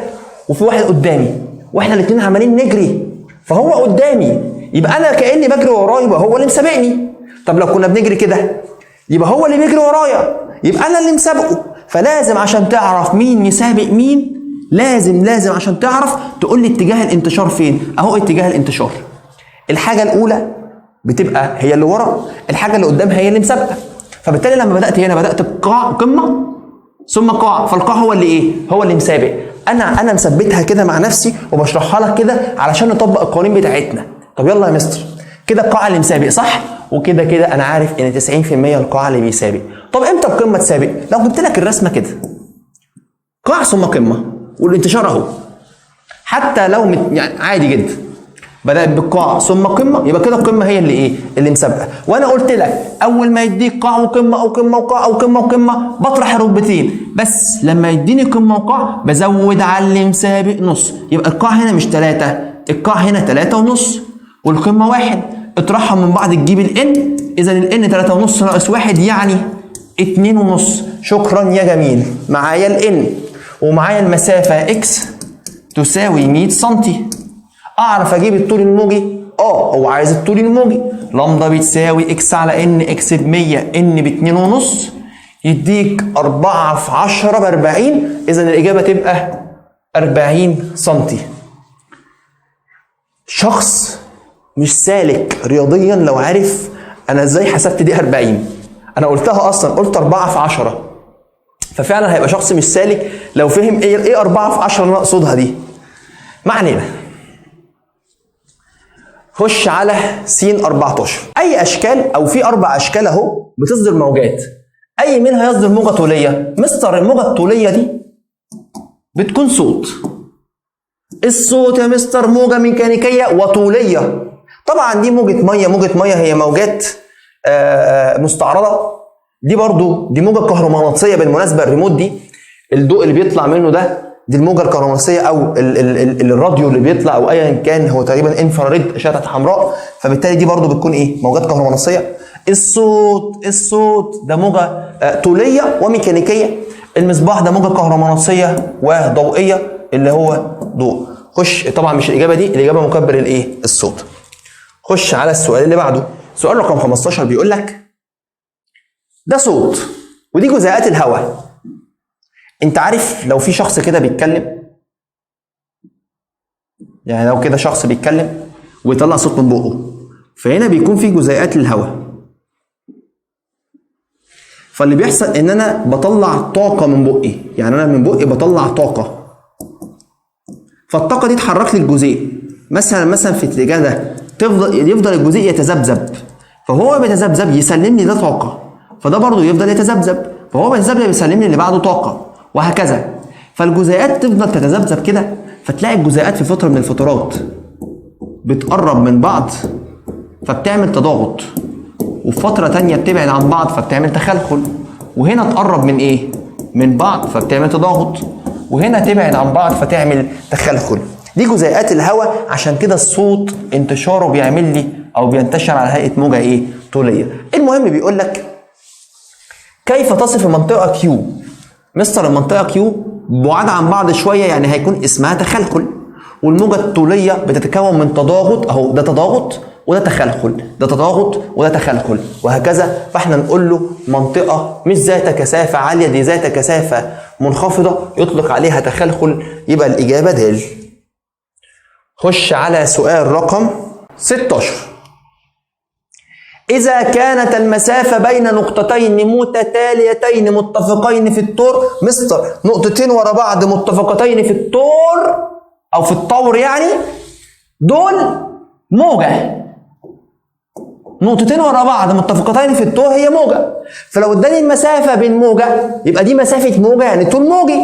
وفي واحد قدامي واحنا الاثنين عمالين نجري، فهو قدامي يبقى انا كاني بجري وراه، يبقى هو اللي مسابقني. طب لو كنا بنجري كده يبقى هو اللي بيجري ورايا، يبقى انا اللي مسابقة. فلازم عشان تعرف مين مسابق مين، لازم عشان تعرف تقول لي اتجاه الانتشار فين. اهو اتجاه الانتشار، الحاجة الاولى بتبقى هي اللي ورا، الحاجة اللي قدام هي اللي مسابقة. فبالتالي لما بدات هنا بدات بقاع قمة ثم قاع، فالقاع هو اللي ايه؟ هو اللي مسابق. انا مثبتها كده مع نفسي وبشرحها لك كده علشان نطبق القوانين بتاعتنا. طب يلا يا مستر، كده القاع اللي مسابق صح؟ وكده كده انا عارف ان 90% القاع اللي بيسابق. طب امتى القمه تسابق؟ لو جبت لك الرسمة كده قاع ثم قمة والانتشار اهو، حتى لو يعني عادي جدا، بدات بالقاع ثم قمة، يبقى كده القمه هي اللي ايه؟ اللي مسابقة. وانا قلت لك اول ما يديك قاع وقمة او قمة وقاع او قمة وقمة بطرح الركبتين، بس لما يديني قمة وقاع بزود على اللي مسابق نص، يبقى القاع هنا مش 3، القاع هنا 3.5 والقمه 1، اطرحهم من بعض تجيب ال N. اذا ال N 3.5 ناقص 1 يعني 2.5. شكرا يا جميل. معايا ال N ومعايا المسافة X تساوي 100 سم. اعرف اجيب الطول الموجي؟ هو عايز الطول الموجي. لامدا بتساوي X على N، X ب 100، N ب 2.5، يديك 4 في 10 ب 40. اذا الاجابة تبقى 40 سم. شخص مش سالك رياضيا لو عرف انا ازاي حسبت دي 40، انا قلتها اصلا، قلت 4 في 10، ففعلا هيبقى شخص مش سالك لو فهم ايه 4 في 10 اللي انا اقصدها دي. ما علينا، خش على س 14. اي اشكال او في 4 اشكال اهو بتصدر موجات، اي منها يصدر موجه طوليه؟ مستر الموجه الطوليه دي بتكون صوت. الصوت يا مستر موجه ميكانيكية وطوليه. طبعا دي موجه مية، موجه مية هي موجات مستعرضه. دي برضو دي موجه كهرومغناطيسيه بالمناسبة، الريموت دي الضوء اللي بيطلع منه ده دي الموجه الكهرومغناطيسيه او الراديو اللي بيطلع او ايا كان، هو تقريبا infrared اشعه حمراء، فبالتالي دي برضو بتكون ايه؟ موجات كهرومغناطيسيه. الصوت ده موجه طوليه وميكانيكيه. المصباح ده موجه كهرومغناطيسيه وضوئيه اللي هو ضوء. خش، طبعا مش الاجابة دي، الاجابة مكبر الايه؟ الصوت. خش على السؤال اللي بعده، سؤال رقم 15 بيقول لك ده صوت ودي جزيئات الهواء. انت عارف لو في شخص كده بيتكلم، يعني لو كده شخص بيتكلم ويطلع صوت من بقه، فهنا بيكون في جزيئات للهواء، فاللي بيحصل ان انا بطلع طاقة من بقي، يعني انا من بقي بطلع طاقة، فالطاقه دي تحرك لي الجزيء مثلا في الاتجاه ده، يفضل الجزيء يتذبذب، فهو بيتذبذب يسلم لي ده طاقة، فده برضه يفضل يتذبذب، فهو بيتذبذب يسلم لي اللي بعده طاقة، وهكذا. فالجزيئات تفضل تتذبذب كده، فتلاقي الجزيئات في فترة من الفترات بتقرب من بعض فبتعمل تضاغط، وفي فترة تانية بتبعد عن بعض فبتعمل تخلخل، وهنا تقرب من ايه؟ من بعض فبتعمل تضاغط، وهنا تبعد عن بعض فتعمل تخلخل. دي جزيئات الهواء، عشان كده الصوت انتشاره بيعمل لي او بينتشر على هيئة موجة ايه؟ طولية. المهم بيقول لك كيف تصف المنطقة Q؟ مستر المنطقة Q بعاد عن بعض شوية، يعني هيكون اسمها تخلخل، والموجة الطولية بتتكون من تضاغط، اهو ده تضاغط وده تخلخل، ده تضاغط وده تخلخل، وهكذا. فاحنا نقول له منطقة مش ذات كثافة عالية، دي ذات كثافة منخفضة يطلق عليها تخلخل، يبقى الإجابة د. خش على سؤال رقم 16. إذا كانت المسافة بين نقطتين متتاليتين متفقين في الطور، مستر نقطتين ورا بعض متفقتين في الطور أو في الطور يعني، دول موجه، نقطتين ورا بعض متفقتين في الطول هي موجه، فلو اداني المسافة بين موجه يبقى دي مسافة موجه يعني طول موجي،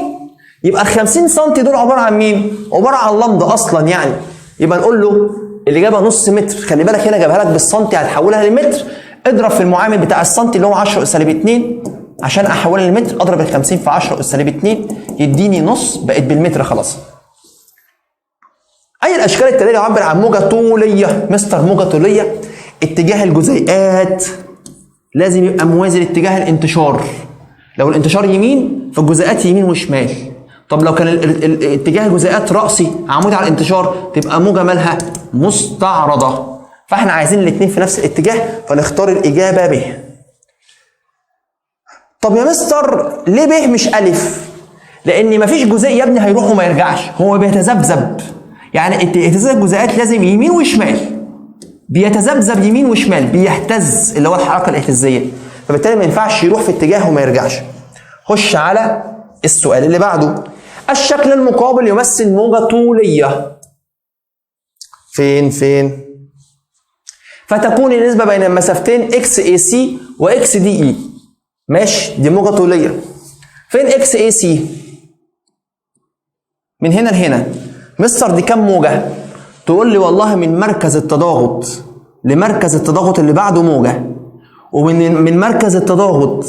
يبقى ال 50 سم دول عبارة عن مين؟ عبارة عن لمدة اصلا يعني، يبقى نقول له الاجابة نص متر. خلي بالك هنا جابها لك بالسنتي هتحولها لمتر، اضرب في المعامل بتاع السنتي اللي هو 10 سالب 2 عشان احولها لمتر، اضرب ال 50 في 10 سالب 2 يديني نص، بقت بالمتر خلاص. اي الاشكال التالية يعبر عن موجه طوليه؟ مستر موجه طوليه اتجاه الجزيئات لازم يبقى موازي لاتجاه الانتشار، لو الانتشار يمين فالجزيئات يمين وشمال، طب لو كان اتجاه الجزيئات رأسي عمودي على الانتشار تبقى موجة مالها مستعرضة، فاحنا عايزين الاثنين في نفس الاتجاه فنختار الإجابة ب. طب يا مستر ليه ب مش ألف؟ لأن مفيش جزيء يا ابني هيروح وما يرجعش، هو بيتذبذب، يعني اهتزاز الجزيئات لازم يمين وشمال، بيتذبذب يمين وشمال، بيهتز اللي هو الحركة الاهتزازية، فبالتالي ما ينفعش يروح في اتجاه وما يرجعش. خش على السؤال اللي بعده. الشكل المقابل يمثل موجة طولية فين؟ فتكون النسبة بين المسافتين XAC و XDE. ماشي، دي موجة طولية. فين XAC؟ من هنا لهنا. مستر دي كام موجة؟ تقول لي والله من مركز التضاغط لمركز التضاغط اللي بعده موجة، ومن مركز التضاغط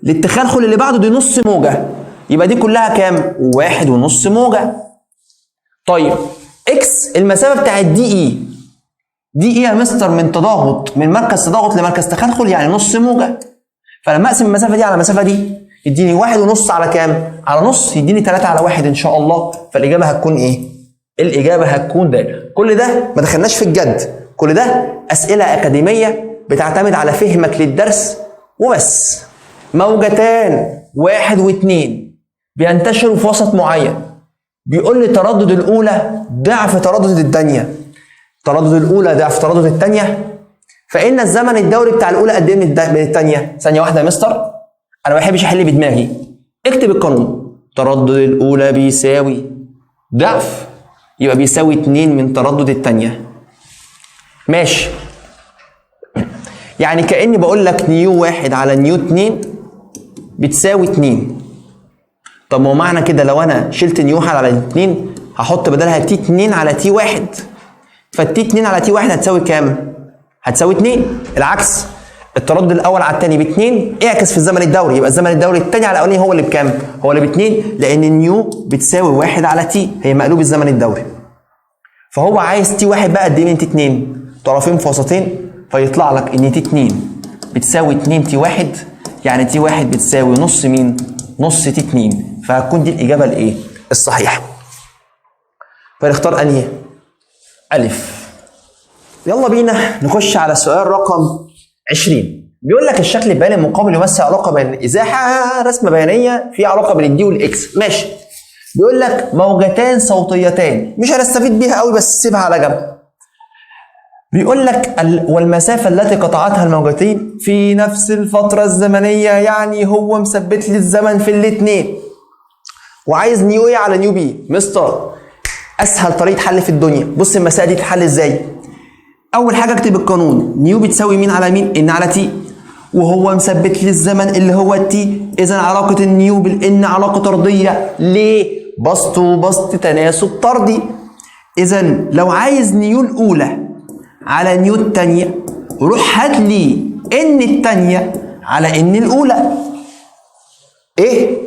للتخلخل اللي بعده دي نص موجة، يبقى دي كلها كام؟ 1.5 موجة. طيب X المسافة بتاعت DE، DE يا مستر من تضاغط من مركز تضاغط لمركز تخلخل يعني نص موجة، فلما اقسم المسافة دي على المسافة دي يديني 1.5 على كام؟ على نص، يديني 3 على 1 ان شاء الله. فالإجابة هتكون ايه؟ الإجابة هتكون د. كل ده ما دخلناش في الجد، كل ده أسئلة أكاديمية بتعتمد على فهمك للدرس وبس. موجتان 1 و2 بينتشروا في وسط معين، بيقول لي تردد الأولى ضعف تردد الثانية، تردد الأولى ضعف تردد الثانية، فإن الزمن الدوري بتاع الأولى قد إيه من الثانية؟ ثانية واحدة يا مستر، أنا ما بحبش أحل بدماغي، اكتب القانون. تردد الأولى بيساوي ضعف، يبقى بيساوي 2 من تردد الثانية. ماشي، يعني كأني بقول لك nu 1 على nu 2 بتساوي 2. طب ما هو معنى كده لو انا شلت nu 1 على 2 هحط بدلها T 2 على T 1، فال T 2 على T 1 هتساوي كام؟ هتساوي 2. العكس، التردد الاول على الثاني ب 2، اعكس في الزمن الدوري، يبقى الزمن الدوري الثاني على الاولاني هو اللي بكام؟ هو اللي ب 2، لان nu بتساوي 1 على T، هي مقلوب الزمن الدوري. فهو عايز T 1 بقى قد ايه من T 2؟ طرفين في وسطين، فيطلع لك ان T 2 بتساوي 2 T 1، يعني T 1 بتساوي نص مين؟ نص T 2، فهتكون دي الاجابة الايه؟ الصحيحة. فنختار انهي؟ الف. يلا بينا نخش على سؤال رقم 20. بيقول لك الشكل البياني المقابل يمثل علاقة بين ازاحه رسمه بيانيه في علاقة بين ال D وال X. ماشي، بيقول لك موجتان صوتيتان، مش هنستفيد بيها قوي بس سيبها على جنب. بيقول لك والمسافة التي قطعتها الموجتين في نفس الفترة الزمنية، يعني هو مثبت لي الزمن في الاثنين، وعايز nu A على nu B. مستر اسهل طريقه حل في الدنيا، بص المسالة دي تتحل ازاي. اول حاجة اكتب القانون، nu بتساوي مين على مين؟ N على T، وهو مثبت لي الزمن اللي هو ال T، اذا علاقة ال nu بال N علاقة طرديه. ليه؟ بسط وبسط تناسب طردي. اذا لو عايز nu الاولى على nu الثانية، روح هات لي N الثانية على N الاولى. ايه؟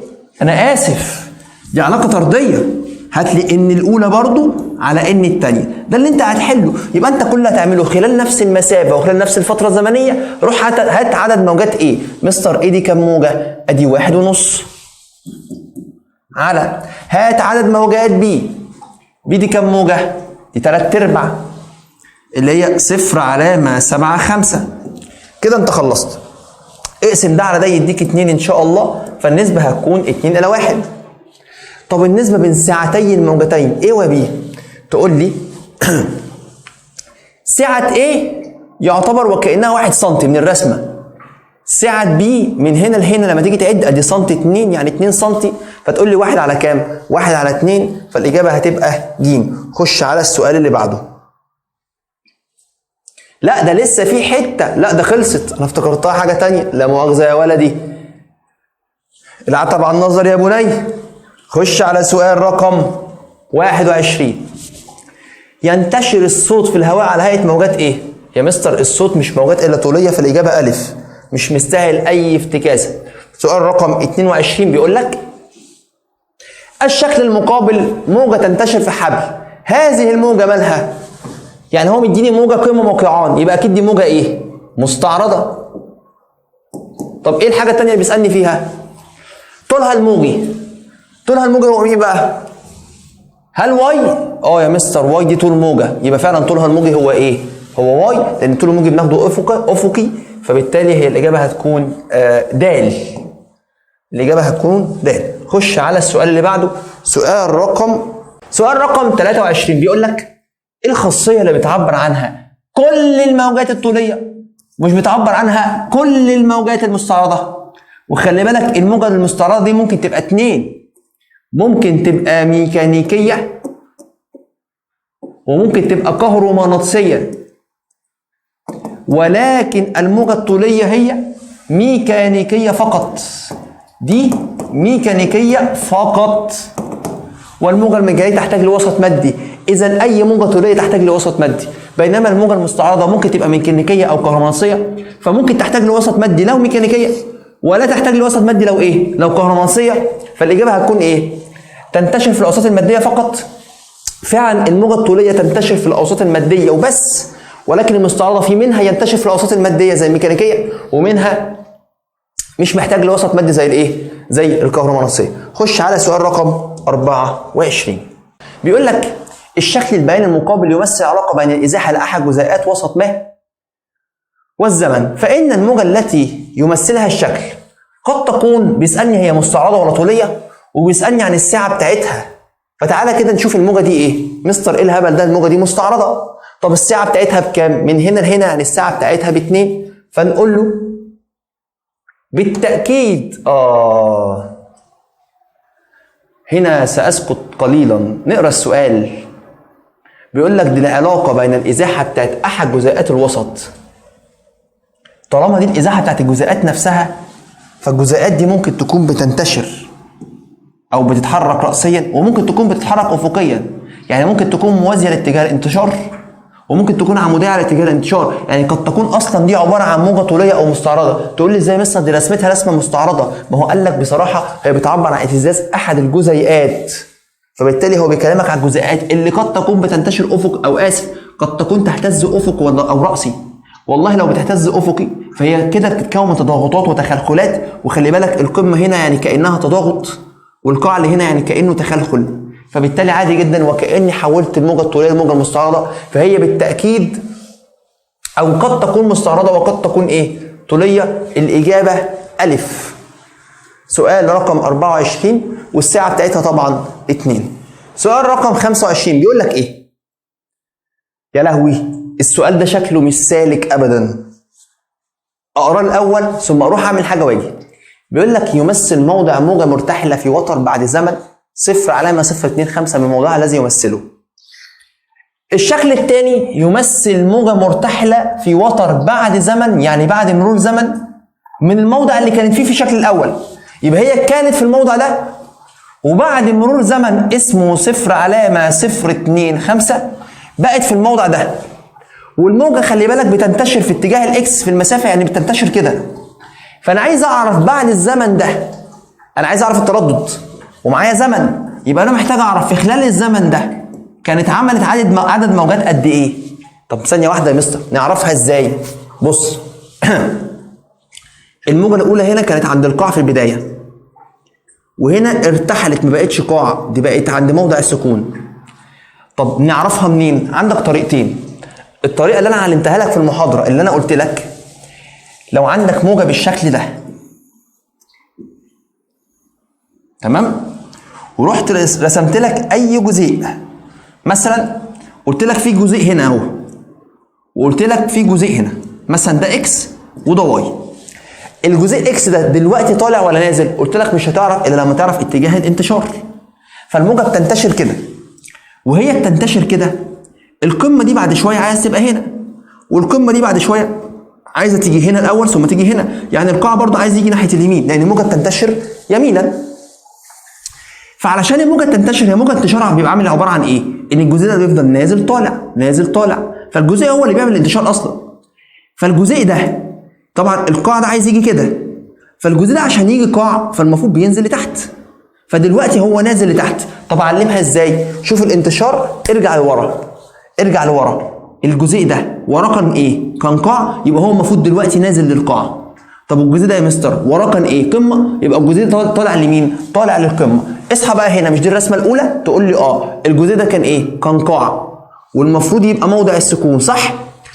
انا اسف، دي علاقة طرديه، هات لي N الاولى برضو على N الثانية، ده اللي انت هتحله. يبقى انت كل اللي هتعمله خلال نفس المسافة وخلال نفس الفترة الزمنية، روح هات عدد موجات A. مستر A دي كام موجه؟ ادي 1.5 على هات عدد موجات B، B دي كام موجه؟ دي 3/4 اللي هي 0.75. كده انت خلصت، اقسم ده على ده يديك 2 ان شاء الله، فالنسبه هتكون 2 إلى 1. طب النسبة بين سعتي الموجتين A و B، تقول لي سعة A يعتبر وكأنها 1 سم من الرسمة، سعة B من هنا لهنا لما تيجي تعد ادي سم 2 يعني 2 سم، فتقول لي 1 على كام؟ 1 على 2، فالإجابة هتبقى ج. خش على السؤال اللي بعده. لا ده لسه في حتة، لا ده خلصت، انا افتكرتها حاجة تانية، لا مؤاخذة يا ولدي. العتب على النظر يا بني. خش على سؤال رقم 21. ينتشر الصوت في الهواء على هيئة موجات ايه؟ يا مستر الصوت مش موجات الا طوليه، فالاجابه الف، مش مستاهل اي افتكاسه. سؤال رقم 22 بيقول لك الشكل المقابل موجه تنتشر في حبل، هذه الموجه مالها؟ يعني هو مديني موجه قمة وقيعان، يبقى اكيد دي موجه ايه؟ مستعرضه. طب ايه الحاجة الثانية اللي بيسالني فيها؟ طولها الموجي. طولها الموجي هو مين بقى؟ هل y؟ اه يا مستر y دي طول موجه، يبقى فعلا طولها الموجي هو ايه؟ هو y، لان طول الموجي بناخده افقي، فبالتالي هي الاجابة هتكون د. الاجابة هتكون د. خش على السؤال اللي بعده، سؤال رقم 23 بيقول لك ايه الخاصية اللي بتعبر عنها كل الموجات الطوليه مش بتعبر عنها كل الموجات المستعرضه؟ وخلي بالك الموجه المستعرضه دي ممكن تبقى اتنين، ممكن تبقى ميكانيكية وممكن تبقى كهرومغناطيسيه، ولكن الموجه الطوليه هي ميكانيكية فقط، دي ميكانيكية فقط، والموجه الميكانيكية تحتاج لوسط مادي. اذا اي موجه طوليه تحتاج لوسط مادي، بينما الموجه المستعرضه ممكن تبقى ميكانيكية او كهرومغناطيسيه، فممكن تحتاج لوسط مادي لو ميكانيكية، ولا تحتاج لوسط مادي لو ايه؟ لو كهرومغناطيسيه. فالاجابه هتكون ايه؟ تنتشر في الاوساط المادية فقط. فعلا الموجه الطوليه تنتشر في الاوساط المادية وبس، ولكن المستعرضه في منها ينتشر في الاوساط المادية زي الميكانيكية، ومنها مش محتاج لوسط مادي زي الايه؟ زي الكهرومغناطيسيه. خش على سؤال رقم 24 بيقول لك الشكل البياني المقابل يمثل علاقة بين الازاحه لاحد جزيئات وسط ما والزمن، فان الموجه التي يمثلها الشكل قد تكون، بيسالني هي مستعرضه ولا طوليه، وبيسالني عن الساعة بتاعتها. فتعالى كده نشوف الموجه دي ايه. مستر ايه الهبل ده؟ الموجه دي مستعرضه. طب الساعة بتاعتها بكام؟ من هنا لهنا يعني الساعة بتاعتها ب2، فنقول له بالتاكيد هنا ساسكت قليلا. نقرا السؤال، بيقول لك دي العلاقة بين الازاحه بتاعت احد جزيئات الوسط. طالما دي الازاحه بتاعت الجزيئات نفسها، فالجزيئات دي ممكن تكون بتنتشر او بتتحرك راسيا، وممكن تكون بتتحرك افقيا، يعني ممكن تكون موازية لاتجاه الانتشار، وممكن تكون عموديه على اتجاه الانتشار، يعني قد تكون اصلا دي عبارة عن موجه طوليه او مستعرضه. تقول لي ازاي مثلا دي رسمتها رسمه مستعرضه؟ ما هو قال لك بصراحة هي بتعبر عن اهتزاز احد الجزيئات، فبالتالي هو بيكلمك على الجزيئات اللي قد تكون بتنتشر افق، او اسف قد تكون تهتز افق او راسي. والله لو بتهتز افقي فهي كده بتتكون من تضاغطات وتخلخلات، وخلي بالك القمه هنا يعني كانها تضاغط، والقاع اللي هنا يعني كانه تخلخل، فبالتالي عادي جدا وكاني حولت الموجه الطوليه للموجه المستعرضه، فهي بالتاكيد او قد تكون مستعرضه وقد تكون ايه؟ طوليه. الاجابة الف. سؤال رقم 24 والساعة بتاعتها طبعا 2. سؤال رقم 25 بيقول لك ايه؟ يا لهوي السؤال ده شكله مش سالك ابدا. اقراه الاول ثم اروح اعمل حاجة واجي. بيقول لك يمثل موضع موجه مرتحله في وتر بعد زمن 0.025 من موضعها الذي يمثله. الشكل الثاني يمثل موجه مرتحله في وتر بعد زمن، يعني بعد مرور زمن من الموضع اللي كانت فيه في الشكل الاول، يبقى هي كانت في الموضع ده وبعد مرور زمن اسمه 0.025 بقت في الموضع ده. والموجه خلي بالك بتنتشر في اتجاه الاكس في المسافة، يعني بتنتشر كده. فانا عايز اعرف بعد الزمن ده، انا عايز اعرف التردد ومعايا زمن، يبقى انا محتاج اعرف في خلال الزمن ده كانت عملت عدد موجات قد ايه. طب ثانية واحدة يا مستر، نعرفها ازاي؟ بص الموجه الاولى هنا كانت عند القاع في البداية، وهنا ارتحلت ما بقتش قاع، دي بقت عند موضع السكون. طب نعرفها منين؟ عندك طريقتين. الطريقة اللي انا علمتها لك في المحاضرة اللي انا قلت لك لو عندك موجه بالشكل ده، تمام، ورحت رسمت لك اي جزيء، مثلا قلت لك في جزيء هنا اهو، وقلت لك في جزيء هنا، مثلا ده X وده Y. الجزيء X ده دلوقتي طالع ولا نازل؟ قلت لك مش هتعرف الا لما تعرف اتجاه الانتشار. فالموجه بتنتشر كده، وهي بتنتشر كده القمه دي بعد شوية عايز تبقى هنا، والقمه دي بعد شوية عايزه تيجي هنا الاول ثم تيجي هنا، يعني القاع برضه عايز يجي ناحية اليمين لان الموجه بتنتشر يمينا. فعلشان الموجه تنتشر، هي موجه انتشارها بيبقى عامل عبارة عن ايه؟ ان الجزيء ده بيفضل نازل طالع نازل طالع، فالجزيء هو اللي بيعمل الانتشار اصلا. فالجزيء ده طبعا القاع ده عايز يجي كده، فالجزيء ده عشان يجي قاع فالمفروض بينزل لتحت، فدلوقتي هو نازل لتحت. طب اعلمها ازاي؟ شوف الانتشار، ارجع لورا، ارجع لورا، الجزيء ده وراه كان ايه؟ كان قاع، يبقى هو المفروض دلوقتي نازل للقاع. طب والجزيء ده يا مستر وراه كان ايه؟ قمة، يبقى الجزيء ده طالع لمين؟ طالع للقمه. اصحى بقى هنا، مش دي الرسمة الاولى؟ تقول لي اه، الجزيء ده كان ايه؟ كان قاع، والمفروض يبقى موضع السكون، صح؟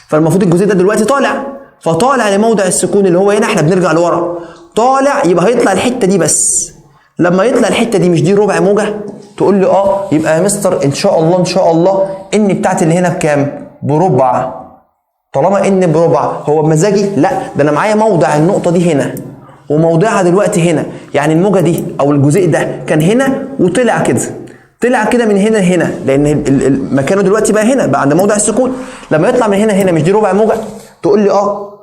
فالمفروض الجزيء ده دلوقتي طالع، فطالع لموضع السكون اللي هو هنا، احنا بنرجع لورا، طالع يبقى هيطلع الحتة دي بس. لما يطلع الحتة دي مش دي ربع موجه؟ تقول لي اه، يبقى يا مستر ان شاء الله ان شاء الله ان بتاعت اللي هنا بكام؟ بربع. طالما ان بربع، هو بمزاجي؟ لا، ده انا معايا موضع النقطة دي هنا وموضعها دلوقتي هنا، يعني الموجه دي او الجزيء ده كان هنا وطلع كده، طلع كده من هنا لهنا، لان مكانه دلوقتي بقى هنا، بقى عند موضع السكون. لما يطلع من هنا هنا مش دي ربع موجه؟ تقول لي اه،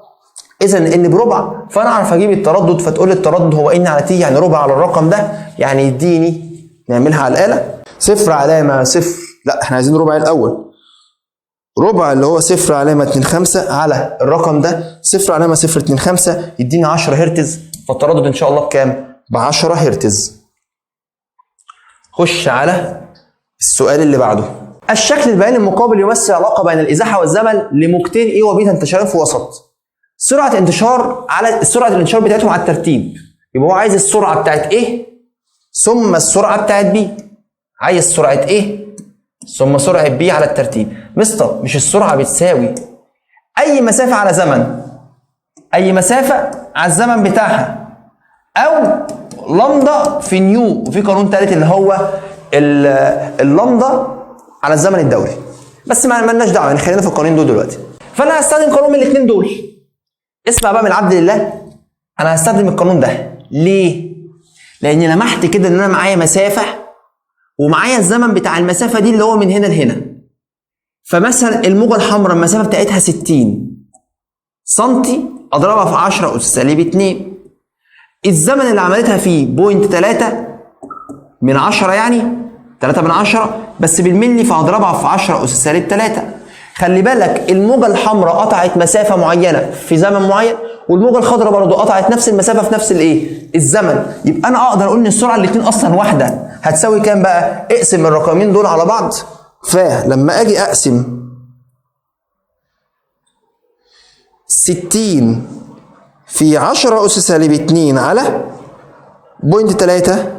اذا n بربع، فانا اعرف اجيب التردد. فتقول لي التردد هو n على T، يعني ربع على الرقم ده، يعني يديني، نعملها على الاله، 0.0، لا احنا عايزين ربع الاول، ربع اللي هو 0.25 على الرقم ده 0.025 يديني 10 هرتز. فالتردد ان شاء الله بكام؟ ب 10 هرتز. خش على السؤال اللي بعده. الشكل البياني المقابل يمثل علاقة بين الازاحه والزمن لموجتين A و B تنتشران في وسط. سرعة انتشار على سرعة الانتشار بتاعتهم على الترتيب، يبقى هو عايز السرعة بتاعت A ثم السرعة بتاعت B، عايز سرعة A ثم سرعة B على الترتيب. مستر مش السرعة بتساوي اي مسافة على زمن، اي مسافة على الزمن بتاعها، او لامدا في nu، وفي قانون ثالث اللي هو اللامدا على الزمن الدوري، بس ما لناش دعوه، يعني خلينا في القانونين دول دلوقتي. فانا هستخدم قانون من الاثنين دول. اسمع بقى من عبد لله، انا هستخدم القانون ده ليه؟ لاني لمحت كده ان انا معايا مسافة ومعايا الزمن بتاع المسافة دي اللي هو من هنا لهنا. فمثلا الموجه الحمراء المسافة بتاعتها 60 سنتي، اضربها في 10 اس سالب 2، الزمن اللي عملتها فيه 0.3 من 10، يعني 3 من 10 بس بالملي، فهضربها في 10 اس سالب 3. خلي بالك الموجه الحمراء قطعت مسافة معينة في زمن معين، والموجه الخضراء برضو قطعت نفس المسافة في نفس الايه؟ الزمن. يبقى انا اقدر اقول ان السرعة الاثنين اصلا واحدة، هتساوي كام بقى؟ اقسم الرقمين دول على بعض. فلما اجي اقسم 60 في 10 اس سالب 2 على 0.3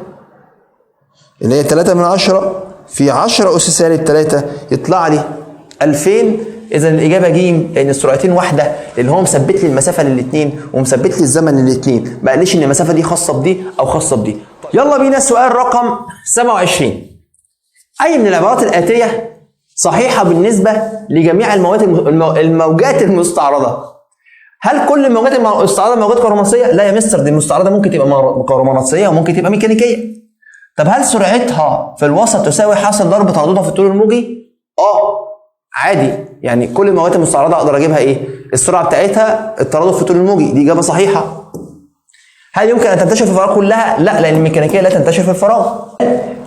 اللي هي 3 من 10 في 10 اس سالب 3، يطلع لي 2000. اذا الاجابة ج، لان السرعتين واحدة، لان هو مثبت لي المسافة للاثنين ومثبت لي الزمن للاثنين، ما قاليش ان المسافة دي خاصة بدي او خاصة بدي. يلا بينا سؤال رقم 27. اي من العبارات الاتية صحيحه بالنسبة لجميع الموجات المستعرضه؟ هل كل الموجات المستعرضه موجات كهرومغناطيسيه؟ لا يا مستر، دي المستعرضه ممكن تبقى كهرومغناطيسيه وممكن تبقى ميكانيكية. طب هل سرعتها في الوسط تساوي حاصل ضرب ترددها في الطول الموجي؟ عادي، يعني كل الموجات المستعرضه اقدر اجيبها ايه؟ السرعة بتاعتها التردد في الطول الموجي، دي اجابه صحيحه. هل يمكن ان تنتشر في الفراغ كلها؟ لا، لان الميكانيكية لا تنتشر في الفراغ.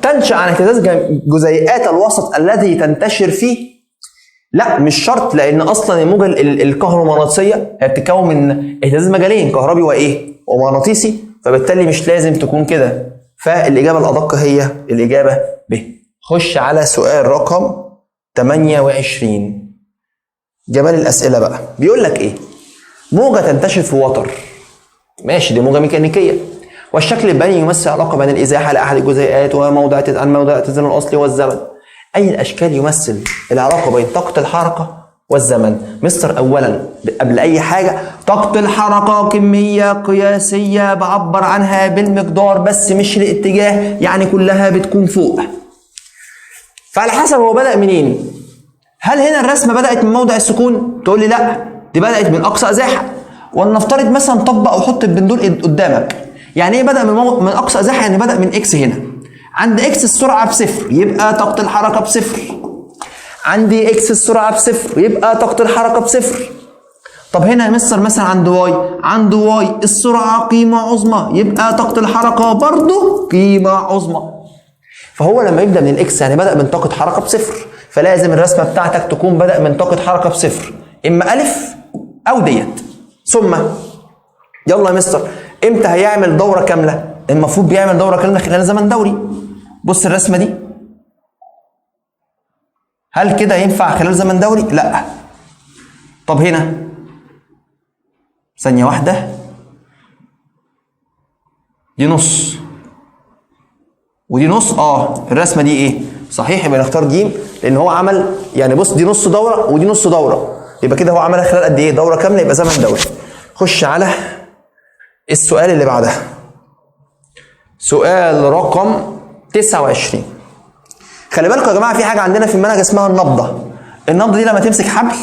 تنشأ عن اهتزاز جزيئات الوسط الذي تنتشر فيه؟ لا مش شرط، لان اصلا الموجه الكهرومغناطيسيه هي بتتكون من اهتزاز مجالين، كهربي وايه؟ ومغناطيسي، فبالتالي مش لازم تكون كده. فالاجابه الادق هي الاجابة ب. خش على سؤال رقم 28. جمال الاسئلة بقى، بيقول لك ايه؟ موجه تنتشر في وتر، ماشي، دي موجه ميكانيكية، والشكل البياني يمثل علاقة بين الازاحه لاحد الجزيئات وموضع عن موضع الاتزان الاصلي والزمن. اي الاشكال يمثل العلاقة بين طاقة الحركة والزمن؟ مستر اولا قبل اي حاجة، طاقة الحركة كمية قياسية بعبر عنها بالمقدار بس مش الاتجاه، يعني كلها بتكون فوق. فعلى حسب هو بدأ منين. هل هنا الرسمة بدأت من موضع السكون؟ تقول لي لا، دي بدأت من اقصى ازاحه. ولنفترض مثلا طبق وحط البندول قدامك. يعني ايه بدأ من اقصى ازاحه؟ يعني بدأ من X هنا. عند X السرعة بصفر، يبقى طاقة الحركة بصفر. عندي X السرعة بصفر، يبقى طاقة الحركة بصفر. طب هنا يا مستر مثلا عند Y، عند Y السرعة قيمة عظمى، يبقى طاقة الحركة برضه قيمة عظمى. فهو لما يبدا من ال X يعني بدا من طاقة حركة بصفر، فلازم الرسمة بتاعتك تكون بدا من طاقة حركة بصفر، اما الف او ديت. ثم يلا يا مستر امتى هيعمل دوره كاملة؟ المفروض بيعمل دوره كاملة خلال زمن دوري. بص الرسمة دي، هل كده ينفع خلال زمن دوري؟ لا. طب هنا ثانية واحدة، دي نص ودي نص، الرسمة دي ايه؟ صحيح، يبقى نختار جيم، لان هو عمل يعني بص دي نص دوره ودي نص دوره، يبقى كده هو عملها خلال قد ايه؟ دوره كاملة، يبقى زمن دوري. خش على السؤال اللي بعدها، سؤال رقم 29. خلي بالكم يا جماعة في حاجة عندنا في المنهج اسمها النبضه. النبضه دي لما تمسك حبل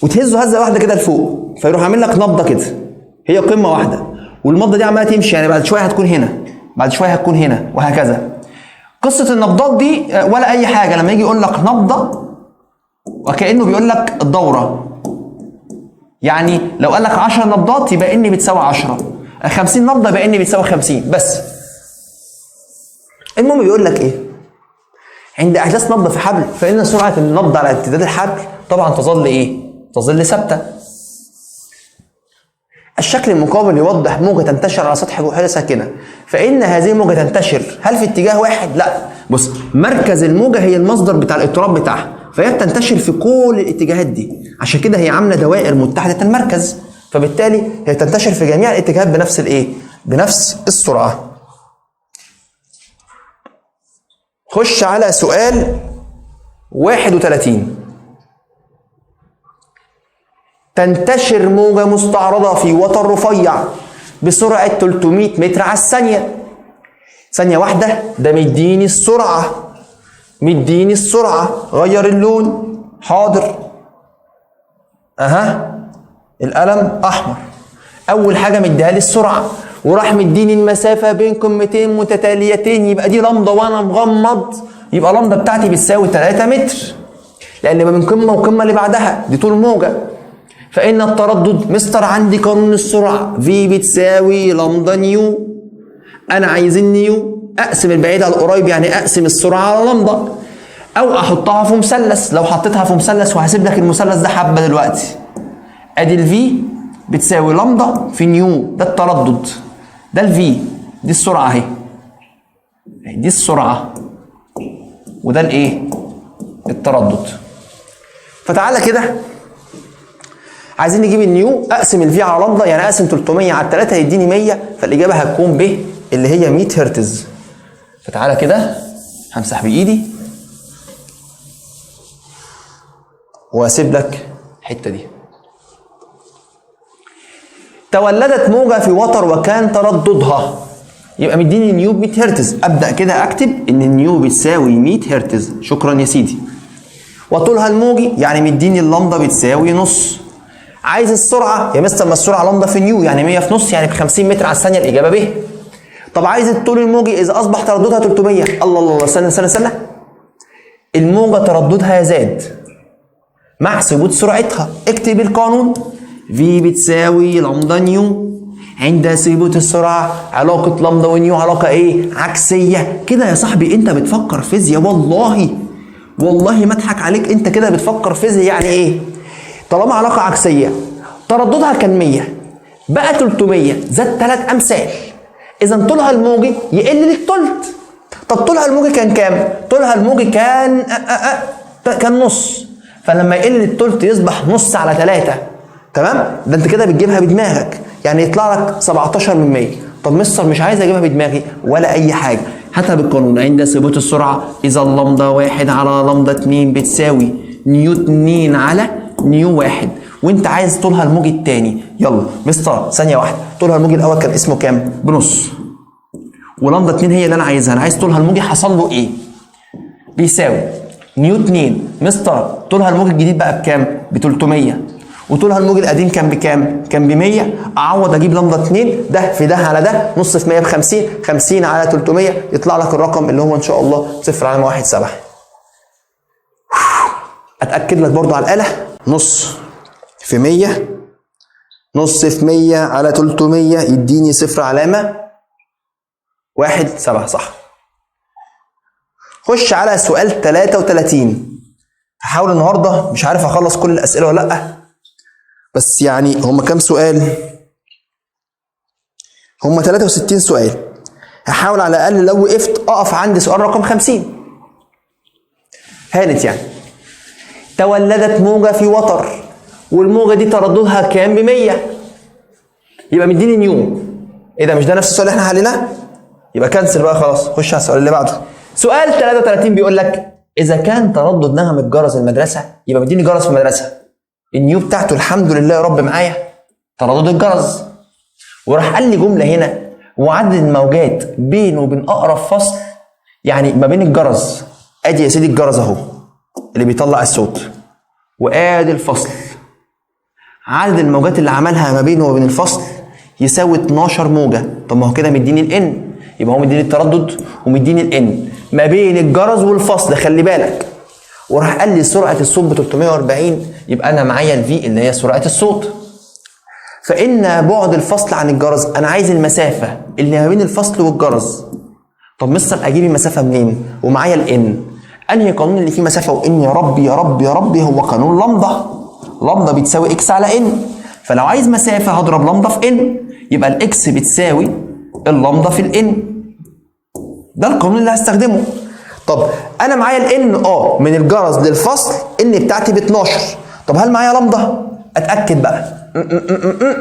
وتهزه هزه واحدة كده لفوق، فيروح عامل لك نبضه كده، هي قمة واحدة، والنبضه دي عماله تمشي، يعني بعد شوية هتكون هنا، بعد شوية هتكون هنا، وهكذا. قصة النبضات دي ولا اي حاجة، لما يجي يقول لك نبضه وكانه بيقول لك الدورة، يعني لو قال لك 10 نبضات يبقى ان بتساوي 10، 50 نبضه يبقى ان بتساوي 50 بس. المهم بيقول لك ايه؟ عند احداث نبضه في حبل فان سرعة النبض على امتداد الحبل طبعا تظل ايه؟ تظل ثابتة. الشكل المقابل يوضح موجه تنتشر على سطح بحيرة ساكنة، فان هذه الموجه تنتشر هل في اتجاه واحد؟ لا. بص مركز الموجه هي المصدر بتاع الاضطراب بتاعها، فهي بتنتشر في كل الاتجاهات دي، عشان كده هي عامله دوائر متحدة المركز، فبالتالي هي تنتشر في جميع الاتجاهات بنفس الايه؟ بنفس السرعة. خش على سؤال 31. تنتشر موجة مستعرضة في وتر رفيع بسرعة 300 متر على الثانية. ثانية واحدة، ده مديني السرعة، مديني السرعة، غير اللون، حاضر، اها القلم احمر. اول حاجة مديها لي السرعة، وراح مديني المسافة بين قمتين متتاليتين، يبقى دي لمضة وانا مغمض، يبقى لمضة بتاعتي بتساوي 3 متر، لان ما بين قمة وقمة اللي بعدها دي طول موجة. فإن التردد مستر عندي قانون السرعة V بتساوي lambda nu، أنا عايز ال nu، أقسم البعيد على القريب، يعني أقسم السرعة على لمضة، أو أحطها في مثلث. لو حطيتها في مثلث، وهسيب لك المثلث ده حبة دلوقتي، أدي ال V بتساوي لمضة في nu، ده التردد، ده ال V، دي السرعة أهي، دي السرعة وده الإيه؟ التردد. فتعالى كده عايزين نجيب ال nu، اقسم ال V على لمضه، يعني اقسم 300 على 3 هيديني 100، فالاجابه هتكون ب اللي هي 100 هرتز. فتعالى كده همسح بايدي واسيب لك الحتة دي. تولدت موجه في وتر وكان ترددها، يبقى مديني nu ب 100 هرتز، ابدا كده اكتب ان ال nu بتساوي 100 هرتز، شكرا يا سيدي. وطولها الموجي يعني مديني اللمضه بتساوي نص. عايز السرعة يا مستر، ما السرعة لمضه في nu، يعني 100 في نص، يعني ب 50 متر على الثانية، الاجابة ب. طب عايز الطول الموجي اذا اصبح ترددها 300، الله الله الله، استنى استنى استنى، الموجه ترددها زاد مع ثبوت سرعتها، اكتب القانون V بتساوي lambda nu عند ثبوت السرعة، علاقة lambda و nu علاقة ايه؟ عكسية. كده يا صاحبي انت بتفكر فيزياء، والله والله ما اضحك عليك، انت كده بتفكر فيزياء. يعني ايه؟ طالما علاقة عكسية ترددها كان 100 بقى 300، زاد 3 أمثال، إذا طولها الموجي يقل للثلث. طب طولها الموجي كان كام؟ طولها الموجي كان كان نص، فلما يقل للثلث يصبح نص على 3، تمام؟ ده أنت كده بتجيبها بدماغك، يعني يطلع لك 17 من 100. طب مستر مش عايز أجيبها بدماغي ولا أي حاجة، هاتها بالقانون عند ثبوت السرعة إذا اللمضة 1 على لمضة 2 بتساوي nu 2 على nu 1، وانت عايز طولها الموجي الثاني. يلا مستر ثانية واحدة، طولها الموجي الاول كان اسمه كام؟ بنص، ولمضه 2 هي اللي انا عايزها، انا عايز طولها الموجي حصل له ايه؟ بيساوي nu 2 مستر طولها الموجي الجديد بقى بكام؟ ب 300، وطولها الموجي القديم كان بكام؟ كان ب 100. اعوض اجيب لمضه 2، ده في ده على ده، نص في 100 ب 50، 50 على 300 يطلع لك الرقم اللي هو ان شاء الله 0.17. اتاكد لك برضو على الاله، نص في 100 نص في 100 على 300 يديني 0.17، صح. خش على سؤال 33. هحاول النهارده، مش عارف اخلص كل الاسئلة ولا لا، بس يعني هما كام سؤال؟ هما 63 سؤال. هحاول على الاقل لو وقفت اقف عند سؤال رقم 50. هانت يعني. تولدت موجه في وتر، والموجه دي ترددها كام؟ ب 100. يبقى مديني nu. ايه ده، مش ده نفس السؤال اللي احنا حليناه؟ يبقى cancel بقى خلاص، خش على السؤال اللي بعده. سؤال 33 بيقول لك اذا كان تردد نغمة جرس المدرسة، يبقى مديني جرس في المدرسة، ال nu بتاعته الحمد لله يا رب معايا تردد الجرس، وراح قال لي جملة هنا: وعدد الموجات بينه وبين اقرب فصل، يعني ما بين الجرس، ادي يا سيدي الجرس اهو اللي بيطلع الصوت، وادي الفصل، عدد الموجات اللي عملها ما بينه وبين الفصل يساوي 12 موجه. طب ما هو كده مديني ال N، يبقى هو مديني التردد ومديني ال N ما بين الجرس والفصل، خلي بالك. وراح قال لي سرعة الصوت ب 340، يبقى انا معايا ال V اللي هي سرعة الصوت. فان بعد الفصل عن الجرس، انا عايز المسافة اللي ما بين الفصل والجرس. طب مستر اجيب المسافة منين ومعايا ال N؟ انهي قانون اللي فيه مسافة و N؟ يا ربي يا ربي يا ربي، هو قانون لامدا. لامدا بتساوي X على N، فلو عايز مسافة هضرب لامدا في N، يبقى ال X بتساوي اللامدا في ال N. ده القانون اللي هستخدمه. طب انا معايا ال N من الجرس للفصل، N بتاعتي ب 12. طب هل معايا لامدا؟ اتاكد بقى.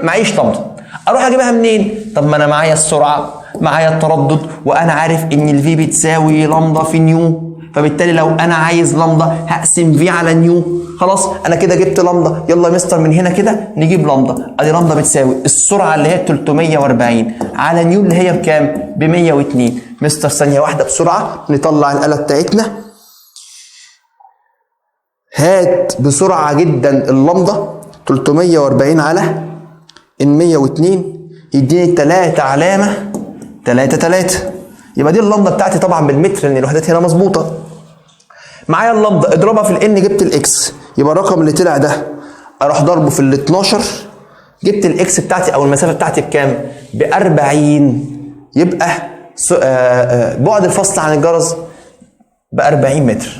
معيش لامدا، اروح اجيبها منين؟ طب ما انا معايا السرعة، معايا التردد، وانا عارف ان ال V بتساوي لامدا في nu، فبالتالي لو انا عايز لامدا هقسم V على nu. خلاص انا كده جبت لامدا. يلا يا مستر من هنا كده نجيب لامدا. ادي لامدا بتساوي السرعة اللي هي 340 على nu اللي هي بكام؟ ب 102. مستر ثانية واحدة بسرعة نطلع الاله بتاعتنا. هات بسرعة جدا اللامدا، 340 على ال 102 يديني 3.33. يبقى دي اللامدا بتاعتي طبعا بالمتر لان الوحدات هنا مظبوطة. معايا اللامدا، اضربها في ال N جبت ال X، يبقى الرقم اللي طلع ده اروح ضربه في ال 12، جبت ال X بتاعتي او المسافة بتاعتي بكام؟ ب 40. يبقى بعد الفصل عن الجرس ب 40 متر.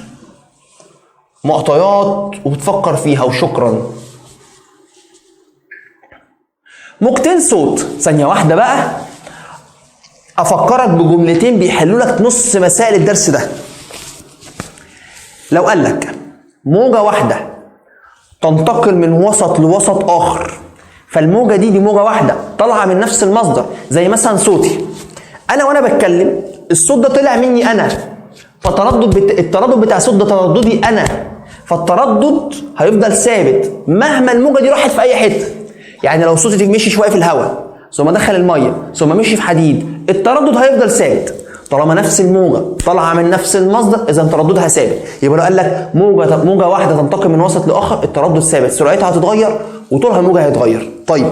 معطيات وبتفكر فيها وشكرا. موجتين صوت، ثانية واحدة بقى أفكرك بجملتين بيحلوا لك نص مسائل الدرس ده. لو قال لك موجة واحدة تنتقل من وسط لوسط آخر، فالموجة دي موجة واحدة طالعة من نفس المصدر، زي مثلا صوتي أنا وأنا بتكلم، الصوت ده طلع مني أنا، فتردد التردد بتاع الصوت ده ترددي أنا، فالتردد هيفضل ثابت مهما الموجة دي راحت في أي حتة. يعني لو صوتي مشي شوية في الهواء ثم دخل المية ثم مشي في حديد، التردد هيفضل ثابت طالما نفس الموجه طالعه من نفس المصدر، اذا ترددها ثابت. يبقى لو قال لك موجه واحدة تنتقل من وسط لاخر، التردد ثابت، سرعتها هتتغير وطولها الموجه هيتغير. طيب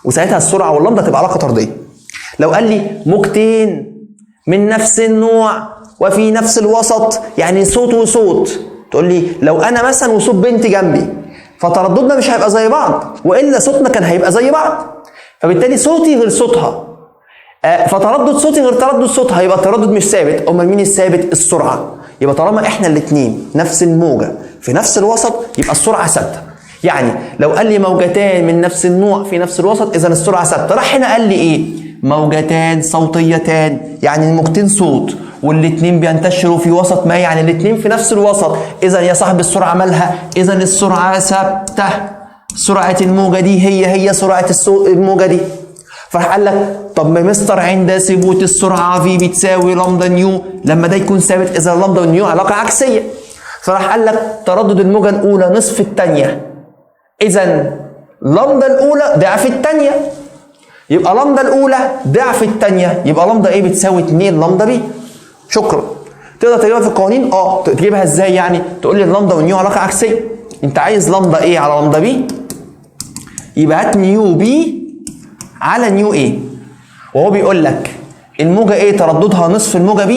وساعتها السرعة واللمده تبقى علاقة طرديه. لو قال لي موجتين من نفس النوع وفي نفس الوسط، يعني صوت وصوت، تقول لي لو انا مثلا وصوت بنت جنبي، فترددنا مش هيبقى زي بعض، والا صوتنا كان هيبقى زي بعض، فبالتالي صوتي غير صوتها، فتردد صوتي غير تردد صوتها، يبقى التردد مش ثابت. امال مين الثابت؟ السرعة. يبقى طالما احنا الاثنين نفس الموجه في نفس الوسط يبقى السرعة ثابتة. يعني لو قال لي موجتان من نفس النوع في نفس الوسط، اذا السرعة ثابتة. راح هنا قال لي ايه؟ موجتان صوتيتان، يعني الموجتين صوت والاثنين بينتشروا في وسط ما، يعني الاثنين في نفس الوسط، اذا يا صاحبي السرعة مالها؟ اذا السرعة ثابتة، سرعة الموجه دي هي هي سرعة الموجه دي. فراح قال لك طب ما مستر عند ثبوت السرعة V بتساوي lambda nu، لما ده يكون ثابت اذا lambda وال nu علاقة عكسية. فراح قال لك تردد الموجه الاولى نصف الثانية، اذا لامدا الاولى ضعف الثانية، يبقى لامدا الاولى ضعف الثانية، يبقى lambda A بتساوي 2 lambda B. شكرا. تقدر تجيبها في القوانين؟ تجيبها ازاي يعني؟ تقول لي ال lambda وال nu علاقة عكسية، انت عايز lambda A على lambda B، يبقى هات nu B على nu A، وهو بيقول لك الموجه A ترددها نصف الموجه B،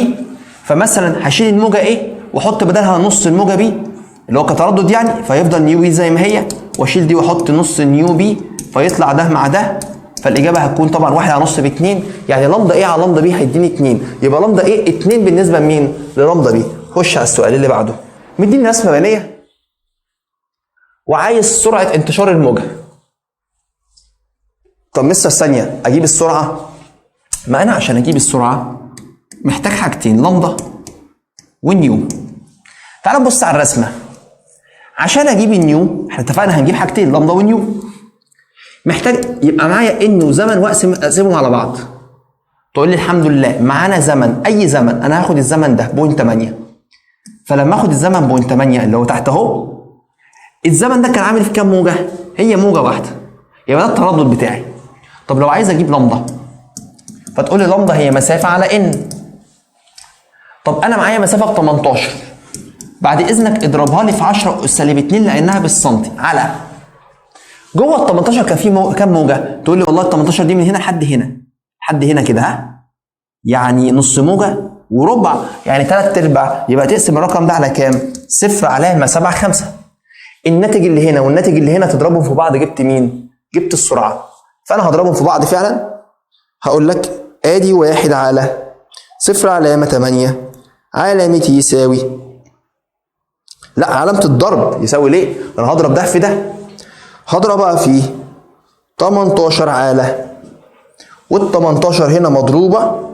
فمثلا هشيل الموجه A واحط بدلها نص الموجه B اللي هو كتردد يعني، فيفضل nu B زي ما هي، واشيل دي واحط نص nu B فيطلع ده مع ده، فالاجابه هتكون طبعا 1 على نص ب 2، يعني lambda A على lambda B هيديني 2، يبقى lambda A 2 بالنسبة لمين؟ ل lambda B. خش على السؤال اللي بعده. مديني رسمه بيانيه وعايز سرعة انتشار الموجه. طب مستر ثانية اجيب السرعة؟ ما انا عشان اجيب السرعة محتاج حاجتين، lambda و nu. تعال نبص على الرسمة. عشان اجيب ال nu احنا اتفقنا هنجيب حاجتين، lambda و nu. محتاج يبقى معايا n وزمن واقسم اقسمهم على بعض. تقول لي الحمد لله معانا زمن، اي زمن؟ انا هاخد الزمن ده point 8. فلما اخد الزمن point 8 اللي هو تحت اهو، الزمن ده كان عامل في كام موجه؟ هي موجه واحدة، يبقى ده التردد بتاعي. طب لو عايز اجيب لامدا، فتقول لي لامدا هي مسافة على n. طب انا معايا مسافة ب 18، بعد اذنك اضربها لي في 10 اس سالب 2 لانها بالسنتي، على جوه ال 18 كان في كام موجه؟ تقول لي والله ال 18 دي من هنا لحد هنا، لحد هنا كده، ها؟ يعني نص موجه وربع، يعني ثلاث ارباع، يبقى تقسم الرقم ده على كام؟ 0.75. الناتج اللي هنا والناتج اللي هنا تضربهم في بعض، جبت مين؟ جبت السرعة. فانا هضربهم في بعض فعلا، هقول لك ادي 1 على 0.8 علامة يساوي، لا علامة الضرب يساوي ليه؟ انا هضرب ده في ده، هضرب بقى في 18 على، وال 18 هنا مضروبة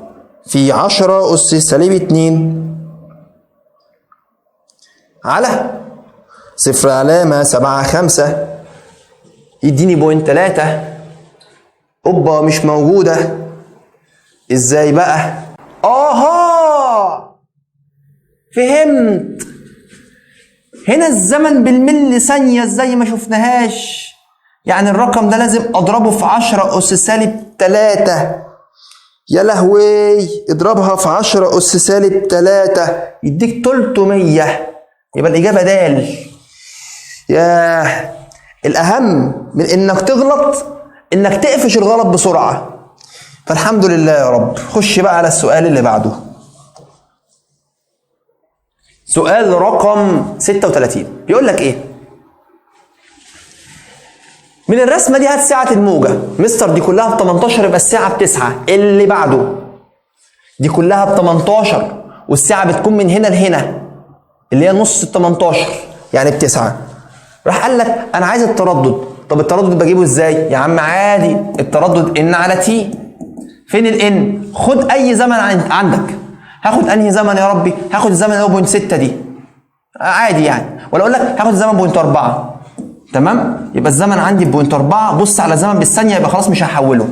في 10 أس سالب 2 على 0.75، يديني point 3. اوبا مش موجودة، ازاي بقى؟ اها فهمت، هنا الزمن بالملي ثانية، ازاي ما شفناهاش؟ يعني الرقم ده لازم اضربه في 10 اس سالب 3. يا لهوي، اضربها في 10 اس سالب 3 يديك 300، يبقى الإجابة دال. ياه، الأهم من إنك تغلط إنك تقفش الغلط بسرعة، فالحمد لله يا رب. خش بقى على السؤال اللي بعده، سؤال رقم 36، بيقول لك ايه؟ من الرسمة دي هات سعة الموجه. مستر دي كلها ب 18، يبقى السعة بتسعة. اللي بعده دي كلها ب 18، والسعة بتكون من هنا لهنا اللي هي نص ال 18، يعني بتسعة. راح قال لك انا عايز التردد. طب التردد بجيبه ازاي؟ يا عم عادي، التردد n على T. فين ال n؟ خد اي زمن عندك. هاخد انهي زمن يا ربي؟ هاخد الزمن اللي هو point 6 دي عادي يعني، ولا اقول لك هاخد الزمن point 4. تمام، يبقى الزمن عندي point 4. بص على الزمن بالثانيه، يبقى خلاص مش هحوله،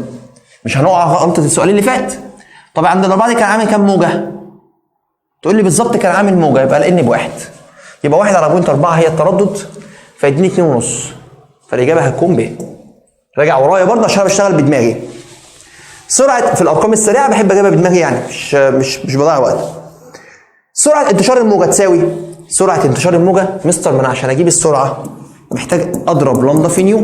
مش هنقع غلطه السؤال اللي فات. طب عند الاربعة دي كان عامل كام موجه؟ تقول لي بالظبط كان عامل موجه، يبقى ال n بواحد، يبقى 1 على point 4 هي التردد، فيديني 2.5، فالاجابه هتكون ب. راجع ورايا برضه عشان انا بشتغل بدماغي. سرعة في الارقام السريعة بحب اجيبها بدماغي، يعني مش بضيع وقت. سرعة انتشار الموجه تساوي سرعة انتشار الموجه. مستر ما انا عشان اجيب السرعة محتاج اضرب لامدا في nu.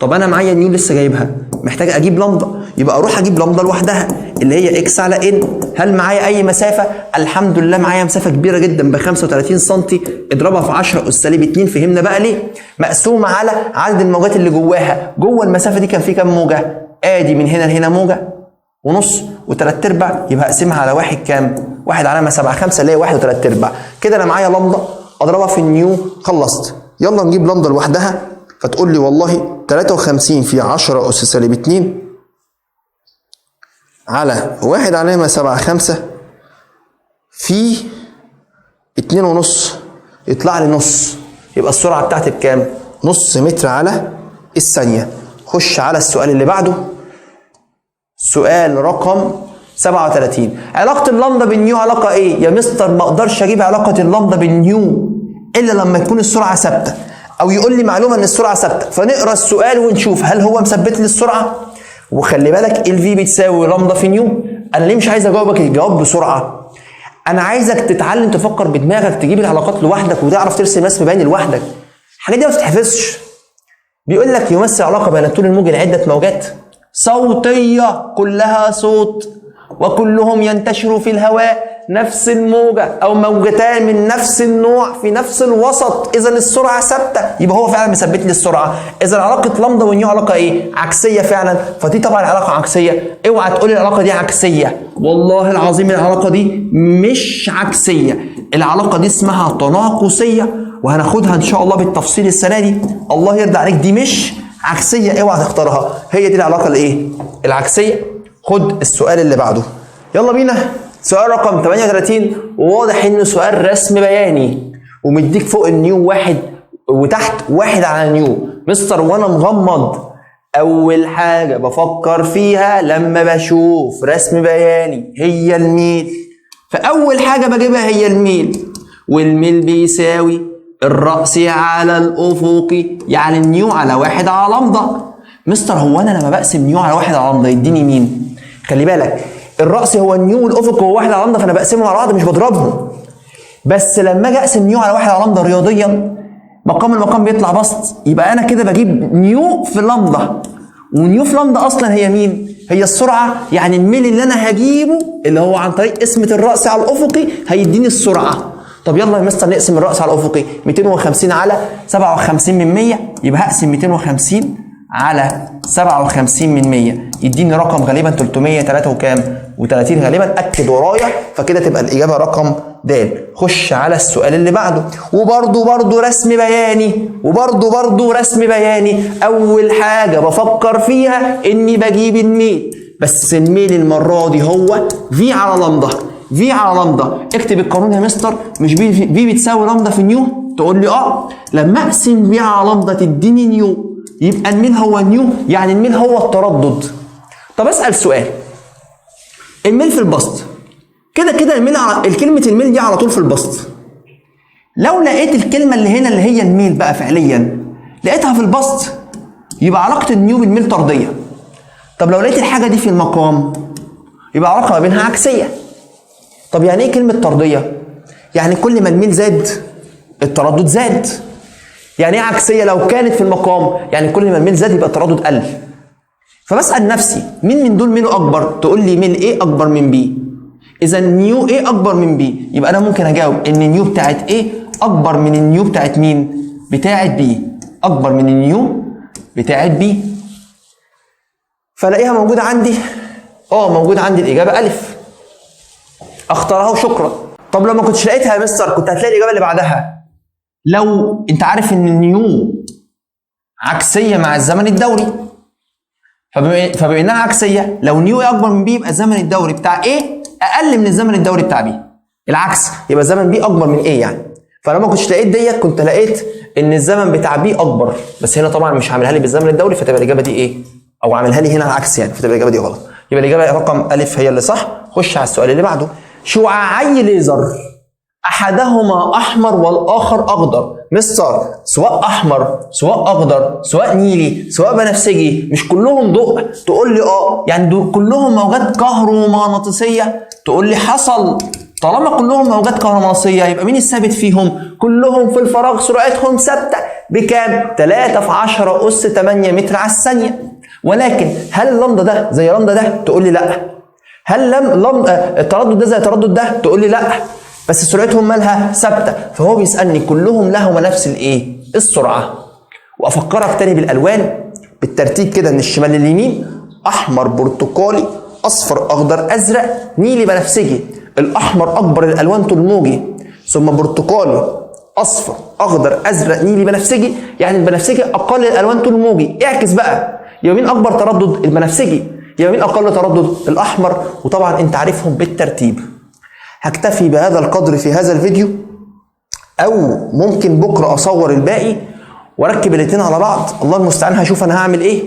طب انا معايا nu لسه جايبها، محتاج اجيب لامدا، يبقى اروح اجيب لامدا لوحدها اللي هي x على n. هل معايا اي مسافة؟ الحمد لله معايا مسافة كبيرة جدا ب 35 سم، اضربها في 10 اس سالب 2. فهمنا بقى ليه؟ مقسومة على عدد الموجات اللي جواها. جوه المسافة دي كان في كام موجه؟ ادي من هنا لهنا موجه ونص وثلاث ارباع، يبقى اقسمها على واحد كام؟ 1.75 اللي هي واحد وثلاث ارباع. كده انا معايا لامدا اضربها في ال nu، خلصت. يلا نجيب لامدا لوحدها، فتقول لي والله 53 في 10 اس سالب 2 على 1.75 في 2.5، يطلع لي نص. يبقى السرعة بتاعتي بكام؟ نص متر على الثانية. خش على السؤال اللي بعده، سؤال رقم 37. علاقة ال lambda بال nu علاقة ايه؟ يا مستر ما اقدرش اجيب علاقة ال lambda بال nu الا لما تكون السرعة ثابتة او يقول لي معلومة ان السرعة ثابتة، فنقرا السؤال ونشوف هل هو مثبت لي السرعة؟ وخلي بالك ال V بتساوي لامدا في nu. انا ليه مش عايز اجاوبك الجواب بسرعة؟ انا عايزك تتعلم تفكر بدماغك، تجيب العلاقات لوحدك وتعرف ترسم رسم بياني لوحدك. الحاجات دي ما بتتحفظش. بيقول لك يمثل علاقة بين الطول الموجي لعدة موجات صوتية كلها صوت وكلهم ينتشروا في الهواء، نفس الموجة أو موجتان من نفس النوع في نفس الوسط، إذا السرعة ثابتة، يبقى هو فعلا مثبت لي السرعة. إذا علاقة لامدا و nu علاقة إيه؟ عكسية فعلا، فدي طبعا علاقة عكسية. اوعى تقولي العلاقة دي عكسية، والله العظيم العلاقة دي مش عكسية، العلاقة دي اسمها تناقصية، وهناخدها إن شاء الله بالتفصيل السنة دي. الله يرضى عليك، دي مش عكسية، اوعى تختارها، هي دي العلاقة الإيه؟ العكسية. خد السؤال اللي بعده، يلا بينا. سؤال رقم 38، وواضح انه سؤال رسم بياني، ومديك فوق ال nu واحد وتحت واحد على nu. مستر وانا مغمض اول حاجة بفكر فيها لما بشوف رسم بياني هي الميل، فاول حاجة بجيبها هي الميل، والميل بيساوي الرأسي على الافقي، يعني ال nu على واحد على لامدا. مستر هو انا لما بقسم nu على واحد على لامدا يديني مين؟ خلي بالك الرأس هو ال nu والافق هو واحد على لامدا، فانا بقسمهم على بعض مش بضربهم. بس لما اجي اقسم nu على واحد على لامدا رياضيا مقام المقام بيطلع بسط، يبقى انا كده بجيب nu في لامدا، و nu في لامدا اصلا هي مين؟ هي السرعة، يعني الميل اللي انا هجيبه اللي هو عن طريق قسمه الرأس على الافقي هيديني السرعة. طب يلا يا مستر نقسم الرأس على الافقي، 250 على 57 من 100، يبقى هقسم 250 على 57 من 100 يديني رقم غالبا 303 وكام؟ و30 غالبا، اكد ورايا، فكده تبقى الاجابة رقم د. خش على السؤال اللي بعده، وبرده رسم بياني، وبرده رسم بياني. اول حاجة بفكر فيها اني بجيب الميل، بس الميل المرة دي هو V على لامدا، V على لامدا. اكتب القانون يا مستر، مش V بتساوي لامدا في nu؟ تقول لي اه. لما اقسم V على لامدا تديني nu، يبقى الميل هو nu، يعني الميل هو التردد. طب اسال سؤال، الميل في البسط كده كده، الميل على الكلمة الميل دي على طول في البسط. لو لقيت الكلمة اللي هنا اللي هي الميل بقى فعليا لقيتها في البسط، يبقى علاقة ال nu بالميل طرديه. طب لو لقيت الحاجة دي في المقام يبقى علاقة ما بينها عكسية. طب يعني ايه كلمة طرديه؟ يعني كل ما الميل زاد التردد زاد. يعني ايه عكسية لو كانت في المقام؟ يعني كل ما الميل زاد يبقى التردد قل. فبسال نفسي مين من دول ميله اكبر؟ تقول لي ميل A اكبر من B، اذا nu A اكبر من B، يبقى انا ممكن اجاوب ان nu بتاعت A اكبر من ال nu بتاعت مين؟ بتاعت B، اكبر من ال nu بتاعت B. فلاقيها موجودة عندي، موجودة عندي الاجابة الف، اختارها وشكرا. طب لو ما كنتش لقيتها يا مستر كنت هتلاقي الاجابة اللي بعدها. لو انت عارف ان ال nu عكسية مع الزمن الدوري، فبما انها عكسية لو nu A اكبر من B يبقى الزمن الدوري بتاع A اقل من الزمن الدوري بتاع B، العكس يبقى زمن B اكبر من A يعني. فلو ما كنتش لقيت ديت كنت لقيت ان الزمن بتاع B اكبر، بس هنا طبعا مش عاملها لي بالزمن الدوري فتبقى الاجابة دي ايه؟ او عاملها لي هنا العكس يعني، فتبقى الاجابة دي غلط. يبقى الاجابة رقم الف هي اللي صح. خش على السؤال اللي بعده. شعاعي ليزر احدهما احمر والاخر اخضر. مستر سواء احمر سواء اخضر سواء نيلي سواء بنفسجي مش كلهم ضوء؟ تقول لي اه، يعني كلهم موجات كهرومغناطيسيه؟ تقول لي حصل. طالما كلهم موجات كهرومغناطيسيه يبقى مين الثابت فيهم؟ كلهم في الفراغ سرعتهم ثابتة بكام؟ 3 في 10 اس 8 متر على الثانية. ولكن هل اللمضه ده زي اللمضه ده؟ تقول لي لا. هل التردد ده زي التردد ده؟ تقول لي لا، بس سرعتهم مالها ثابتة. فهو بيسالني كلهم لهم نفس الايه؟ السرعة. وافكرك تاني بالالوان بالترتيب كده من الشمال لليمين، احمر برتقالي اصفر اخضر ازرق نيلي بنفسجي. الاحمر اكبر الالوان طول موجي، ثم برتقالي اصفر اخضر ازرق نيلي بنفسجي، يعني البنفسجي اقل الالوان طول موجي. اعكس بقى، يبقى مين اكبر تردد؟ البنفسجي. يبقى مين اقل تردد؟ الاحمر. وطبعا انت عارفهم بالترتيب. هكتفي بهذا القدر في هذا الفيديو، او ممكن بكره اصور الباقي واركب الاثنين على بعض، الله المستعان. هشوف انا هعمل ايه.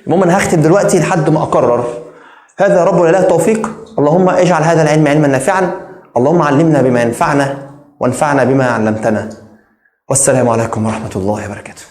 المهم انا هختم دلوقتي لحد ما اقرر. هذا يا رب ولله التوفيق. اللهم اجعل هذا العلم علما نافعا، اللهم علمنا بما ينفعنا وانفعنا بما علمتنا. والسلام عليكم ورحمة الله وبركاته.